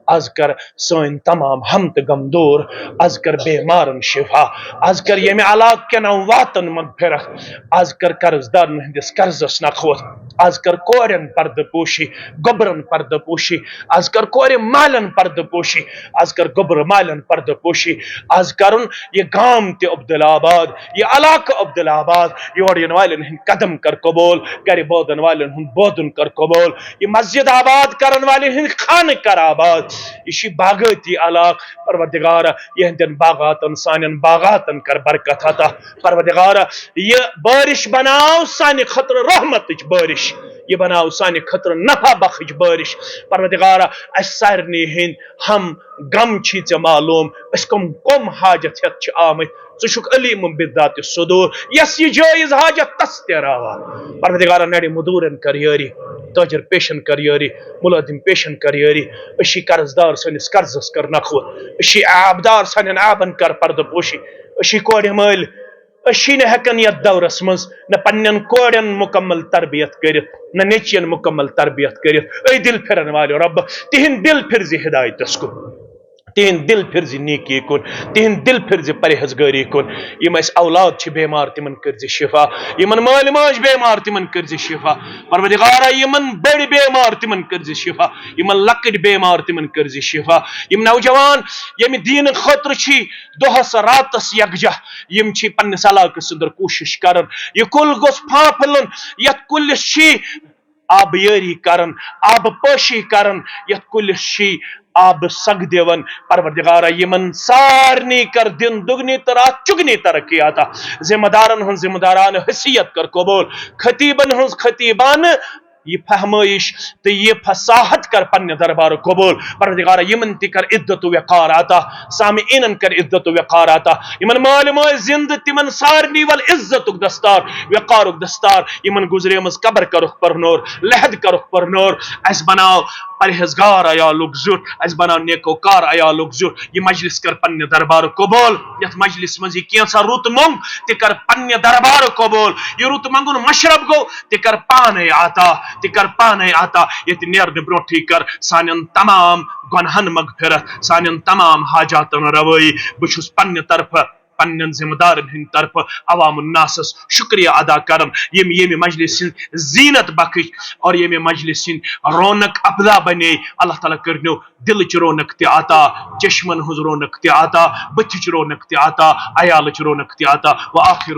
از کر سٲنۍ تمام ہم تہٕ غم دوٗر۔ از کر بیمارن شفا۔ از کر ییٚمہِ علاقہٕ کٮ۪ن امواتن مغفرت۔ از کر قرض دارن ہٕنٛدِس قرضس نکھوت۔ از کر کورٮ۪ن پردٕ پوشی، گوٚبرن پردٕ پوشی۔ از کر کورِ مالٮ۪ن پردٕ پوشی۔ از کر گوٚبرٕ مالٮ۪ن پردٕ پوشی۔ از کرُن یہِ گام تہِ عبدالآباد، یہِ علاقہٕ عبدالآباد۔ یور یِنہٕ والٮ۪ن ہٕنٛدۍ قدم کر قبول، گرِ بوزن والٮ۪ن ہُنٛد بوزُن کر قبول۔ یہِ مسجد آباد کرن والٮ۪ن ہٕنٛدۍ خانہٕ کر آباد۔ یہِ چھُ باغٲتی علاقہٕ۔ پروردگارا، یِہنٛدٮ۪ن باغاتن، سانٮ۪ن باغاتن کر برکت عطا۔ پروردگارا، یہِ بارش بناو سانہِ خٲطرٕ رحمتٕچ بارش، یہِ بناو سانہِ خٲطرٕ نفع بخش بارش۔ پروردگارا، اسہِ سارنٕے ہٕنٛدۍ ہم غم چھی ژےٚ معلوم، أسۍ کم کم حاجت ہٮ۪تھ چھِ آمٕتۍ۔ ژٕ چھُکھ علیم بالذات الصدور، یس یہِ جٲیز حاجت تس تہِ راوا۔ پروردگارا، نرِ مدورن کر یٲری، تاجر پیشن کر یٲری، ملازم پیشن کر یٲری۔ أسۍ چھِ قرض دار، سٲنِس قرضس کر نکھوت۔ أسۍ چھِ عیب دار، سانٮ۪ن عیبن کر پردٕ پوشی۔ أسۍ چھِ کورِ مٲلۍ، أسۍ چھِ نہٕ ہٮ۪کان یتھ دورس منٛز نہ پننٮ۪ن کورٮ۪ن مکمل تربیت کٔرِتھ، نہ نیٚچوٮ۪ن مکمل تربیت کٔرِتھ۔ اے دل پھرن والٮ۪و رۄب، تِہنٛدۍ دل پھر زِ ہدایتس کُن، تِہنٛدۍ دل پھر زِ نیکی کُن، تِہنٛدۍ دل پھر زِ پرہیزگٲری کُن۔ یِم اسہِ اولاد چھِ بیمار، تِمن کٔرۍ زِ شفا۔ یِمن مٲلۍ ماجہِ بیمار، تِمن کٔرۍ زِ شفا۔ پروردگارا، یِمن بٔڑۍ بیمار، تِمن کٔرۍ زِ شفا۔ یِمن لۄکٕٹۍ بیمار، تِمن کٔرۍ زِ شفا۔ یِم نوجوان ییٚمہِ دیٖنہٕ خٲطرٕ چھِ دۄہس راتس یکجاہ، یِم چھِ پننِس علاقس اندر کوٗشش کران۔ یہِ کُل گوٚژھ پھاں پھٔلُن، یتھ کُلِس چھِ آبیٲری کران، آبہٕ پٲشی کران، یتھ کُلِس چھِ آبہٕ سگ دِوان۔ پروردگارا، یِمن سارنٕے کر دِن دُگنی تہٕ راتھ چُگنی ترقی عطا۔ ذمہ دارن ہٕنٛز ذمہ دارانہٕ حیثیت کر قبول، خطیبن ہٕنٛز خطیبانہٕ یہِ فہمٲیش تہٕ یہِ فصاحت کر پننہِ دربار قبول۔ پروردگارا، یِمن تہِ کر عزت و وقار عطا، سامعینن کر عزت و وقار عطا۔ یِمن مٲلۍ مٲج زندٕ، تِمن سارنٕے ول عزتُک دستار، وقارُک دستار۔ یِمن گُزریمٕژ قبر کرُکھ پرنور، لحد کرُکھ پرنور۔ اسہِ بناو پرہیزگار عیالُک زیُٹھ، اسہِ بناو نیکوکار عیالُک زیُٹھ۔ یہِ مجلس کر پننہِ دربار قبول۔ یتھ مجلس منٛز یہِ کینٛژھا رُت موٚنگ، تہِ کر پننہِ دربار قبول۔ یہِ رُت منٛگُن مشرب گوٚو، تہِ کر پانے عطا، تہِ کر پانے عطا۔ ییٚتہِ نیرنہٕ برونٛٹھٕے کر سانٮ۪ن تمام گۄنہن مغفرت، سانٮ۪ن تمام حاجاتن روٲیی۔ بہٕ چھُس پننہِ طرفہٕ، پننٮ۪ن ذمہٕ دارن ہٕنٛدِ طرفہٕ عوام الناسس شکریہ ادا کران، یِم ییٚمہِ مجلس ہٕنٛز زینت بخش اور ییٚمہِ مجلس ہٕنٛدۍ رونق افزا بنے۔ اللہ تعالیٰ کٔرنو دلٕچ رونق تہِ عطا، چشمن ہٕنٛز رونق تہِ عطا، بٕتھِچ رونق تہِ عطا، عیالٕچ رونق تہِ عطا۔ وآخر